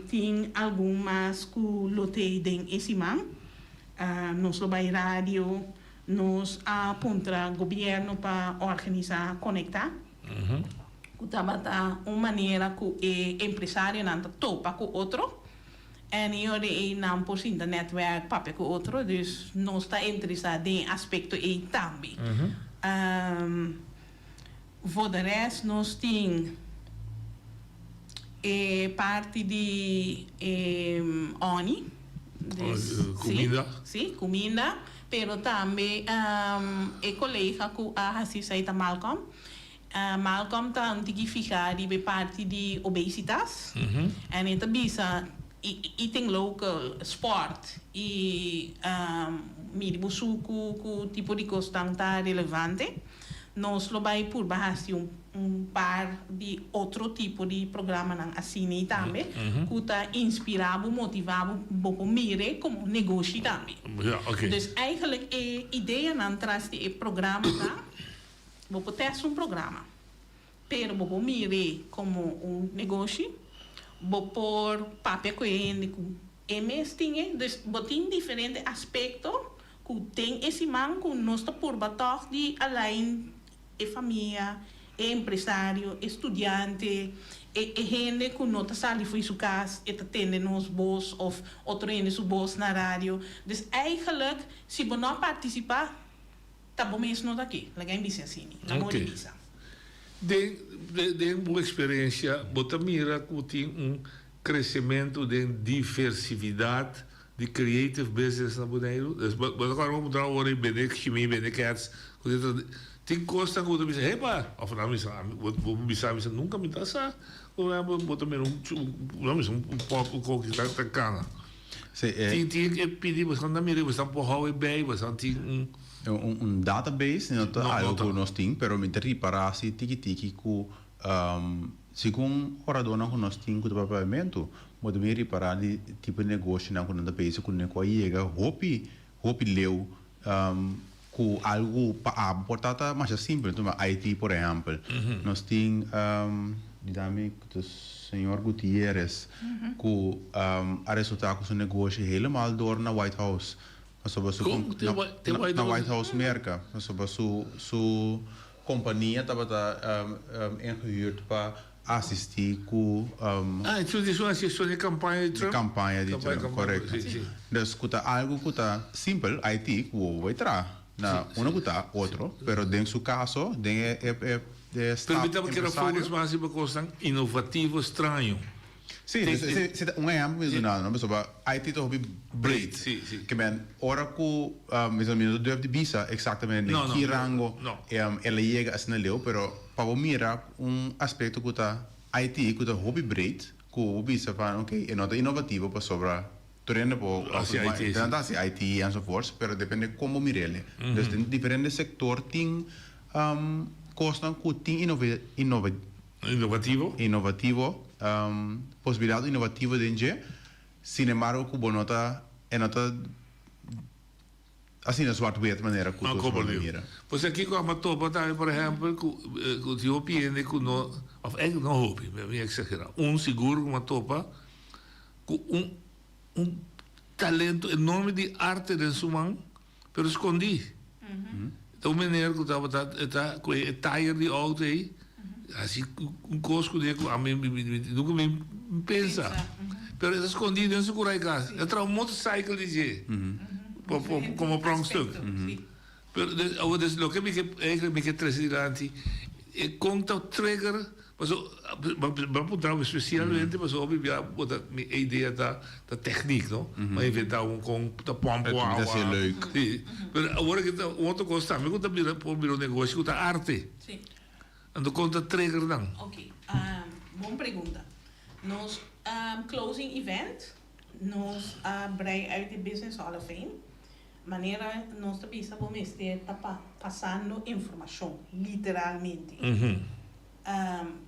Tin algun mas cu lo tey den e siman. Nos lo bay radio, nos a puntra gobierno pa organisa Conecta, cu tabata un manera cu e empresarionan ta topa cu otro. En e ora ei nan por sinta netwerk, papia ku otro, dus nos ta interesá den e aspekto ei tambe. Voor de rest nos tin e parti di e òni, dus Kuminda. Si, kuminda, pero tambe e kolega ku a hasi esei ta Malcolm. Malcolm ta un tiki fihá riba e parti di obesitas en e ta bisa eating local, sport y midi bo suku ku tipo di kosnan ta relevante. Nos lo bai purba hasi un par di otro tipo di programanan asina tambe ku ta inspirá bo, motivá bo, bo por mir'e komo negoshi tambe. Dus eigenlijk e ideanan tras di e programa ta. Bo por test un programa, pero bo por mir'é komo un negoshi, bo por papia ku e hende ku e mes tin e. Dus bo tin diferente aspekto ku den e siman ku nos ta purba tòg di align e famia, e empresario, e studiante, e e hende ku no ta sali fo'i su kas, e ta tende nos bos òf otro hende su bos na radio. Dus eigenlijk si bo no a partisipá, Ta bo mes no ta aki, laga e bisa asini, na modo di bisa. Den den bo experiencia bo ta mira cu tin un crecemento den diversividad di creative business na Boneiru? Dus bo ta corda bo puntra ora y bende chimi, bende cats, cu tin ta tin cosnan cu bo ta bisa hepa! Of nan bisa ami bo bo bisa mi nunca mi ta sa cu bo ta mira un nan bisa un pop un koki ta cana. Tin tin e pidi boso ta mira boso por hou e bij boso tin un. Un database no ta algo ku nos tin pero mi ta ripara si tiki tiki ku segun oradornan ku nos tin ku ta papia papiamentu bo ta bin ripara di tipo di negoshonan ku nan ta bezig kuné ku a yega hopi hopi leu ku algo pa abo por ta ta masha simpel. Tuma IT por ehèmpel. Nos tin dami ku ta señor Gutierrez ku a resultá ku su negoshi helemaal door na White House pasobra su na White House Merka pasobra su su kompania tabata ingehuurd pa asistí ku. Ah, e su asistó den kampaña di Trump? Den kampaña di Trump, korekto. Dus ku ta algu ku ta simpel, IT, ku bo bai traha na unu ku ta otro, pero den su kaso, den e e e stap empresario. Pero mi tabata kere focus mas riba kosnan inovativo straño. Sí, dus esei ta un ehèmpel mi ta duna, no? Pasobra IT ta hopi breed. Ke men ora ku mi no ta durf di bisa eksaktamente den ki rango el a yega asina leu, pero pa bo mira un aspekto ku ta IT ku ta hopi breed, ku bo bisa van oke e no ta inovativo pasobra tur hende por hasi IT, nan ta hasi IT enzovoorts, pero depende kon bo mir'el. Dus den diferente sektor tin kosnan ku tin Inovativo. Inovativo, posibilidad inovativo den dje, sin embargo cu bo no ta, e no ta asina zwart-wit manera cu tur bo ta mira. Pues aki cu amo topa tambe por ehempel cu cu tin hopi hende cu no, of eigenlijk no hopi, mi a exagera, un sigur cu mi a topa cu un un talento enorme di arte den su man, Pero skondí. Ta un meneer ku tabata e ta ku e tayer di outo ei hasi un kos kuné ku ami nunka mi pensa. Pero e ta skondí den su kurai kas. E ta traha un motorcycle di dje komo pronkstuk. Pero awor des loke mi ke eigenlijk mi ke trese dilanti e kon ta trigger Paso, bo a puntra mi specialmente paso hopi bia bo ta mi e idea ta ta techniek no, bo a inventa un con ta pomp E awa. ta hacié leuk. Si, pero awor aki ta un otro cos tambe cu ta bira por bira un negoshi cu ta arte. Si. Anto con ta trigger nan? Ok, bon pregunta. Nos closing event nos a brei uit di Business Hall of Fame. Manera nos ta bisa bo mester ta pasando informacion, literalmente.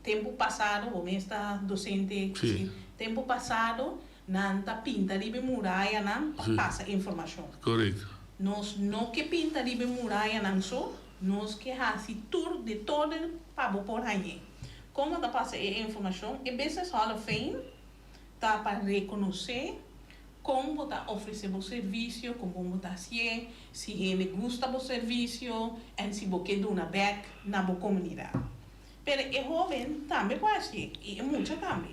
Tempu pasado, bo mes ta docente, si. Tempu pasado nan ta pinta riba e murayanan pa pasa informacion. Correcto. Nos no ke pinta riba e murayanan so, nos ke haci tur de todo pa bo por hañ'é. Como ta pasa e informacion? E Business Hall of Fame ta pa reconoce Kon bo ta ofresé bo servisio, kon bon bo ta hasié, si hende gusta bo servisio en si bo ke duna bèk na bo komunidat. Pero e hóben tambe por hasié i e mucha tambe.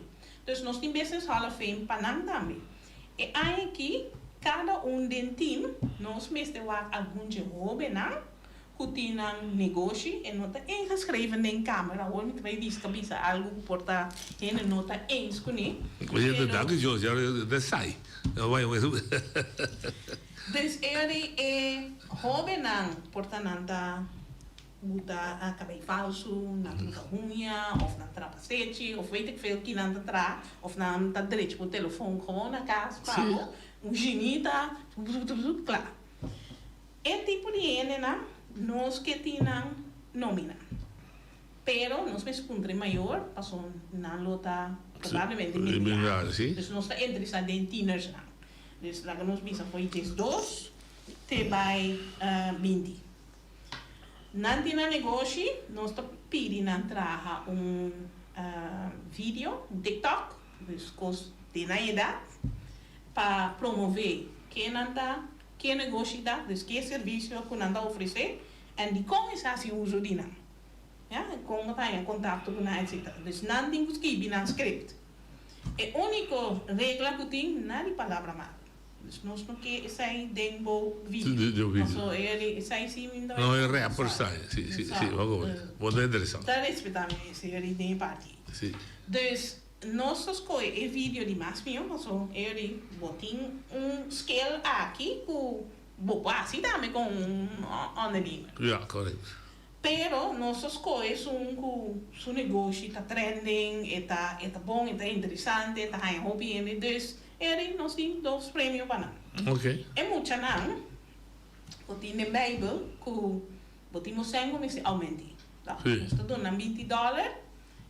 Dus nos tin Business Hall of Fame pa nan tambe. E aña akí kada un den tim nos mester wak algun dje hóbennan ku tin nan negoshi, e no ta ingeschreven den kamer, awor mi ta bai riska bisa algu ku por ta hende no ta eens kuné, Oye, pero. Danki Dios, ya ta sai. Dus e ora e hóbennan por ta nan ta buta kabei falsu, nan ta buta huña òf nan tra pasechi òf weet ik veel ki nan ta tra òf nan ta drecha ku telefon gewoon na kas pa bo, un ginita, kla. E tipo di hendenan nos ke tin nan nomina. Pero nos mester puntra e mayor pasobra nan lo ta probablemente migrá. Dus nos ta entrevistá den tienersnan. Dus laga nos bisa for di diesdos te bai binti. Nan tin nan negoshi, nos ta pidi nan traha un video, un tiktok, dus kos den nan edat, pa promové ke nan ta Ke negoshi ta, dus ke servisio ku nan ta ofresé en dikon e sa hasi uso di nan. Ya, kon bo ta haña kontakto ku nan etsetera. Dus nan tin ku skibi nan script. E úniko regla ku tin, na di palabra malo. Dus nos no ke esei den bo video. Paso esei si mi ta No e rapper sa, si, si, si, bo ta interesá. Ta respetá mi esei den e parti ei. Si. Dus Nos ta skohe e video di mas mihó paso e di bo tin un skill aki ku bo por hasi tambe kon un ondernemer. Ja, correct. Pero nos ta skohe esun ku su negoshi ta trending, e ta e ta bon, e ta interesante, e ta haña hopi hende, dus Eri nos tin dos premio pa nan. Ok. E muchanan ku tin den Bijbel ku bo tin bo sèn ku mester aumenti. Sí. Nos ta duna nan binti dòler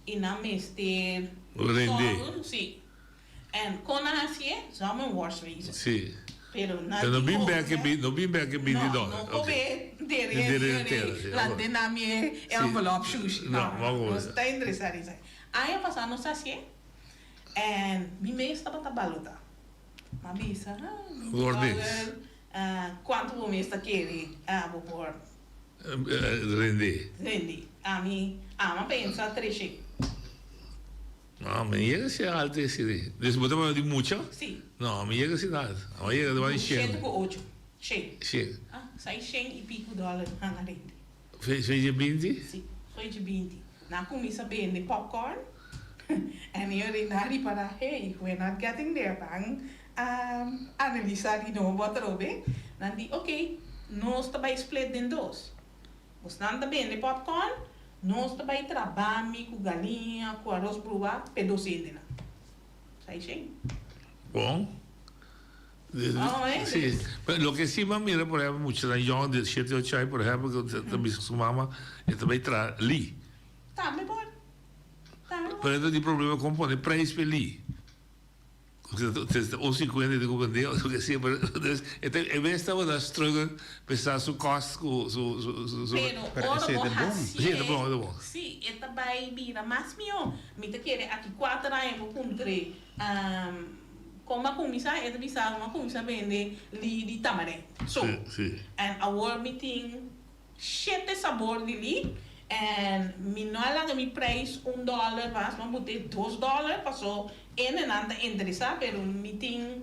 i nan mester Rende. sòru, sí. En kon nan hasié? Zou men wòrs wezen. Sí. Pero nan Pero no tin bin hopi, bèk e hè? bin, no bin bèk e binti No, dòler. no Ok. kobe dere Dere dere entero, sí. laat nan mi e Sí. envelop shushi. No, No, no kobe. nos ta interesá den esei. Aña pasá nos hasié en mi mes tabata balotá. M'a bisa, ah, binti Wòrd niks. dòler, ah, kuantu bo mes ta kere ah bo por Rende. Rende. Ami ama pensa treshe. No, mi yega si alto esi di. Dus bo ta papia di mucha? Si. No, mi yega si alto. Mi yega di bai shen. Shete ku ocho. Shen. Shen. Ah, sai shen i piku dòler nan a rende. Fecha 20? Si, fecha 20. Nan a kuminsá bende popcorn en e ora nan a ripará, hey, we're not getting there. Ban analisá di nobo atrobe. Nan di, ok, nos ta bai split den dos. Bosnan ta bende popcorn, nos ta bai traha bami ku galiña ku aros bruá p'e dosentenan. Sai shen. Bon. Sí. Pero loke sí m'a mira, por ehempel, muchanan yòn di shete ocho aña, por ehempel, ku ta bisa su mama e ta bai traha li. Tambe por. Tambe por. Pero e ta tin problema kon pone preis p'e li. Un 50 di ku bende otro ke si pero entonces e ta e mes tabata struggle pesa su cost ku su su su su Pero Pero ora esei bo ta bon. Si e ta hasié bon e ta bon. si e ta bai bira mas mihó. Mi ta kere aki kuater aña bo puntr'é kon bo a kuminsá e ta bisa bo a kuminsá bende li di tamarijn so Si si. en awor mi tin Shete sabor di li en mi no a laga mi prijs un dollar mas mi a bute dos dollar paso hendenan ta interesa pero mi tin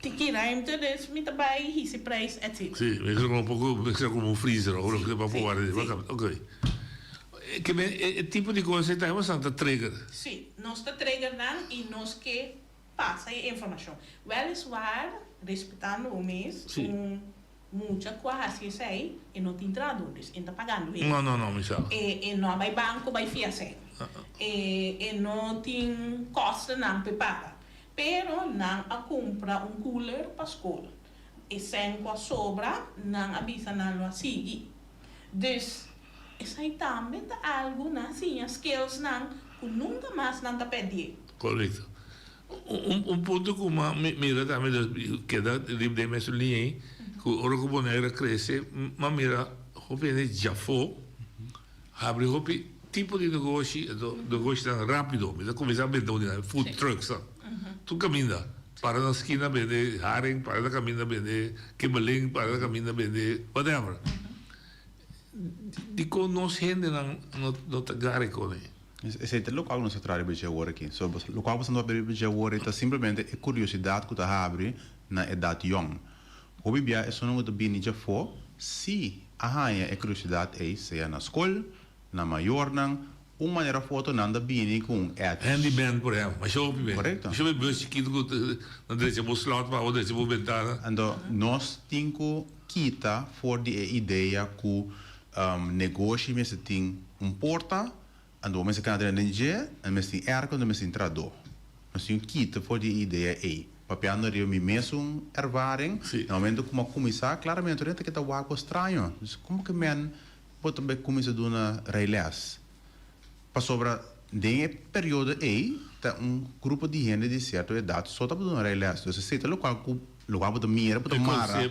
tiki ruimte dus mi ta bay hisi prijs etc. Sí, mi kere un poco mi kere como un freezer of loke pa por warda di ok. Ke men e tipo di cos ei ta bastante trigger. Sí, nos ta trigger nan y nos ke pasa e informacion. Weliswaar respetando bo mes un Mucha ku a hasi esei, e no tin trado, dus e no ta pagando hende. No, no, no, mi sa. E e no a bai banko bai fia esei. E e no tin kostenan p'e paga. Pero nan a kumpra un cooler pa skol. E sèn ku a sobra, nan a bisa nan lo a sigui. Dus, esei tambe ta algu nan a siña skillsnan ku nunka mas nan ta pèrdie. Korekto. Un punto ku m'a mira tambe keda riba den mesun liña ei, ku ora ku Bonaire a krese, m'a mira hopi hende djafó habri hopi tipo di negoshi, anto negoshinan rápido. Mi ta kuminsá benta un di nan, food trucksnan. Tur kaminda, para na skina bende haring, para na kaminda bende kibbeling, para na kaminda bende whatever. Dikon nos hendenan no ta gari kon ei? Esei ta lokual ku nos ta traha riba dje awor aki. So, lokual ku nos ta papia riba dje awor ta simplemente e kuriosidat ku ta habri na edat yòn. Hopi bia esunnan ku ta bini djafó si a haña e kuriosidat ei, sea na skol, na mayornan, un manera òf otro nan ta bini ku un edge. Handyman, por ehèmpel. Masha hopi be. Korekto. Masha hopi bus chikitu ku ta drecha bo slòt pa bo drecha bo bentana. Anto nos tin ku kita for di e idea ku negoshi mester tin un porta Anto bo mester kana drenta den dje, nan mester tin airco, nan mester tin tradó. Nos tin kita for di e idea ei. Papiando riba mi mesun ervaring, na momento ku mi a kuminsá, klaramente tur hende ta keda wak bo straño. Dus komo ke men bo ta bai kuminsá duna rijles? Pasobra den e periodo ei ta un grupo di hende di sierto edat so tabata duna rijles. Dus esei ta lokual ku lokual bo ta mira, bo ta mara,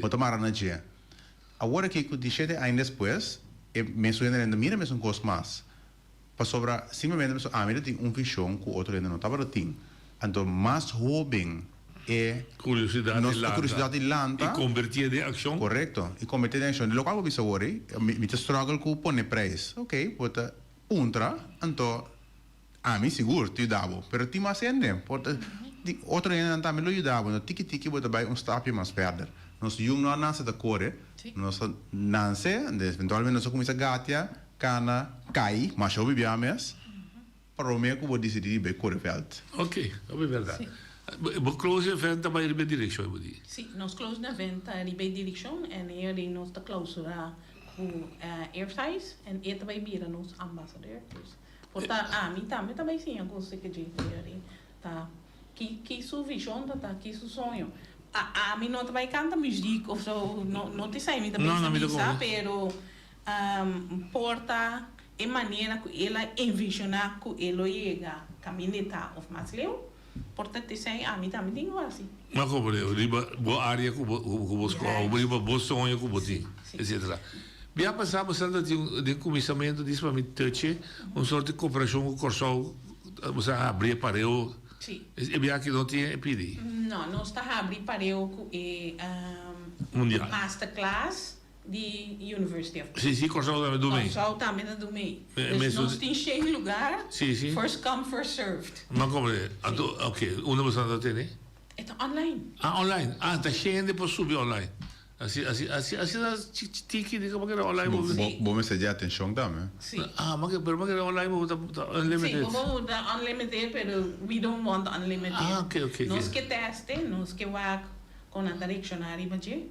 bo ta mara na dje. Awor aki ku dishete aña despues, e mesun hendenan ta mira mesun kos mas. Pasobra simplemente pasobra ami ta tin un vishon ku otro hende no tabata tin. Anto mas hoben e Kuriosidat nos di lanta. kuriosidat di lanta. I kombertié den akshon. Korekto. I kombertié den akshon. Lokual bo bisa awor ei, mi ta struggle ku pone preis. Oke, bo ta puntra, anto Ami sigur ta yuda bo, pero tin mas hende. Por ta di otro hendenan tambe lo yuda bo. No tiki tiki bo ta bai un stapje mas verder. Nos yun no a nase ta kore, nos a nase, eventualmente nos a kuminsa gatia, kana, kai, masha hopi bia mes, prome ku bo disidí di bai kore vèlt. Ok, hopi bèrdat. Bo close event ta bai riba e direkshon, bo di? Sí, nos close event ta riba e direkshon en e ora nos ta klausurá ku Airsize en e ta bai bira nos ambassador. Por ta ami tambe ta bai siña cos di ke dje ta ta. Ki ki su vision ta ta, ki su soño. A ami no ta bai canta muziek of zo, no no ta esai mi ta No, pensa no, mi ta bisa, comprende. pero por ta e manera cu el a envisiona cu e lo yega caminda e ta of mas leu, por ta esai ami tambe tin cu haci. Mi a comprende, riba bo area cu bo cu bo scoge, Juist. riba bo soño cu bo tin, etcetera. Bia pasa bo sa ta tin un den cuminsamento dis pa mi touche un soort di cooperacion cu Corsou, bo sa habri e pareo Sí. E biaha aki no tin e pidi. No, nos ta habri pareu ku e Mundial. masterclass di University of Sí, sí, Kòrsou tambe dun mei. Kòrsou tambe ta dun mei. Me- Dus mesun- nos tin shen lugar, Sí, sí. first come, first served. Ma komprende. Anto, oké, unda boso ta tene? E ta online. Ah, online. Ah, ta shen hende por subi online. Asi, asi, asi, asi na tiki di como kere online Bo, bo. bo, bo mester di atencion tambe. Sí. Ah, ma pero ma kere online bo ta ta unlimited. Sí, bo ta unlimited, pero we don't want unlimited. Ah, okay, okay, Nos okay. ke teste, nos ke wak kon nan ta reacciona riba dje.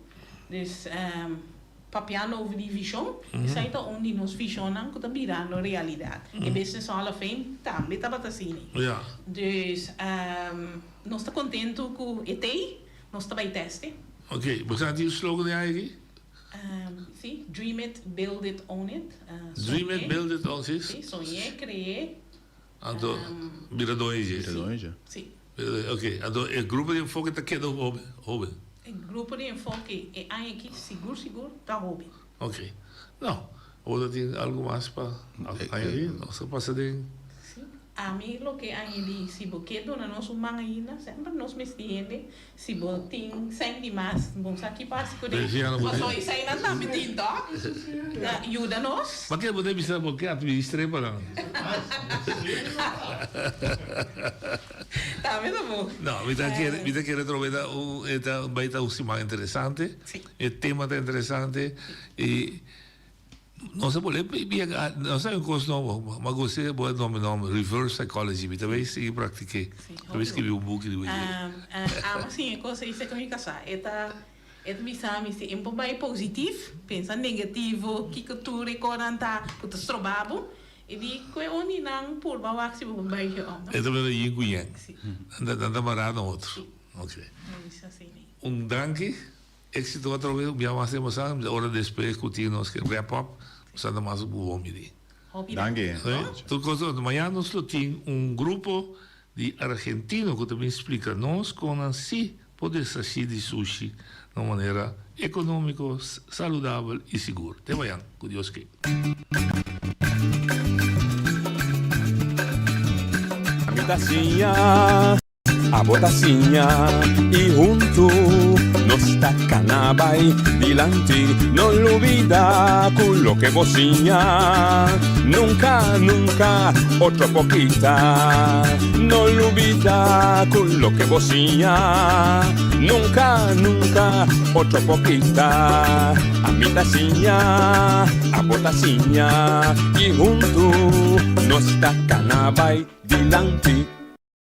Dus um, papiando over di vision, esai ta un di nos visionnan ku ta birando realidad. E Business Hall of Fame tambe tabata asina. Ja. Dus um, nos ta contento ku e tei, Nos ta bai teste. Ok, bo sa tin un slogan di aki? Si, Dream it, build it, own it. Dream it, build it, own it. Si, soñ'é, kre'é. Anto, bira doño dje. Bira doño dje. Si. Ok, anto e grupo di enfoke ta keda hoben? E grupo di enfoke e aña aki sigur sigur ta hoben. Ok, no, bo ta tin algu mas pa añadi? Nos ta pasa den. Si. Ami loke a hindi, si bo ke duna nos un man ainda, semper nos mester hende, si bo tin sèn di mas, bo sa ki pasa ku den, paso eseinan tambe tin tòg, ta yuda nos. Ma ke bo ta bisa bo ke atministr'é pa nan? Tambe ta bo. No, mi ta kere, mi ta kere trobe ta un, e ta bai ta un siman interesante, e tema ta interesante i. Nos a bolbe yega, nos a un kos nobo, m'a gusta bo nòmber nòmber, reverse psychology, mi ta bay sigui praktik'é, mi ta bay skribi un buki riba dje. Amo siña e kos ei seka mi kasá, e ta e ta bisa mi si e por bay positif, pensa negativo, kiko tur e konan ta ku ta stroba bo, e di ku e un di nan purba wak si bo por bay dje òf no. E ta mira yin ku yang, nan ta mará na otro, ok. Un danki. Éxito atrobe un bia mas den bosan, ora despues cu tin nos ke wrap up, bosan ta mas bu bon bini. Hopi Danki. Sí, tur cos otro. Mañana nos lo tin un grupo di argentino cu ta bin splica nos con nan si por deshaci di sushi na un manera economico, saludabel y sigur. Te mañana, cu Dios ke. Mi ta siña. Abo ta siña y huntu nos ta cana bay dilanti. No lubida cu loke bo siña nunca, nunca otro por kita. No lubida cu loke bo siña nunca, nunca otro por kita. Ami ta siña, abo ta siña y huntu nos ta cana bay dilanti.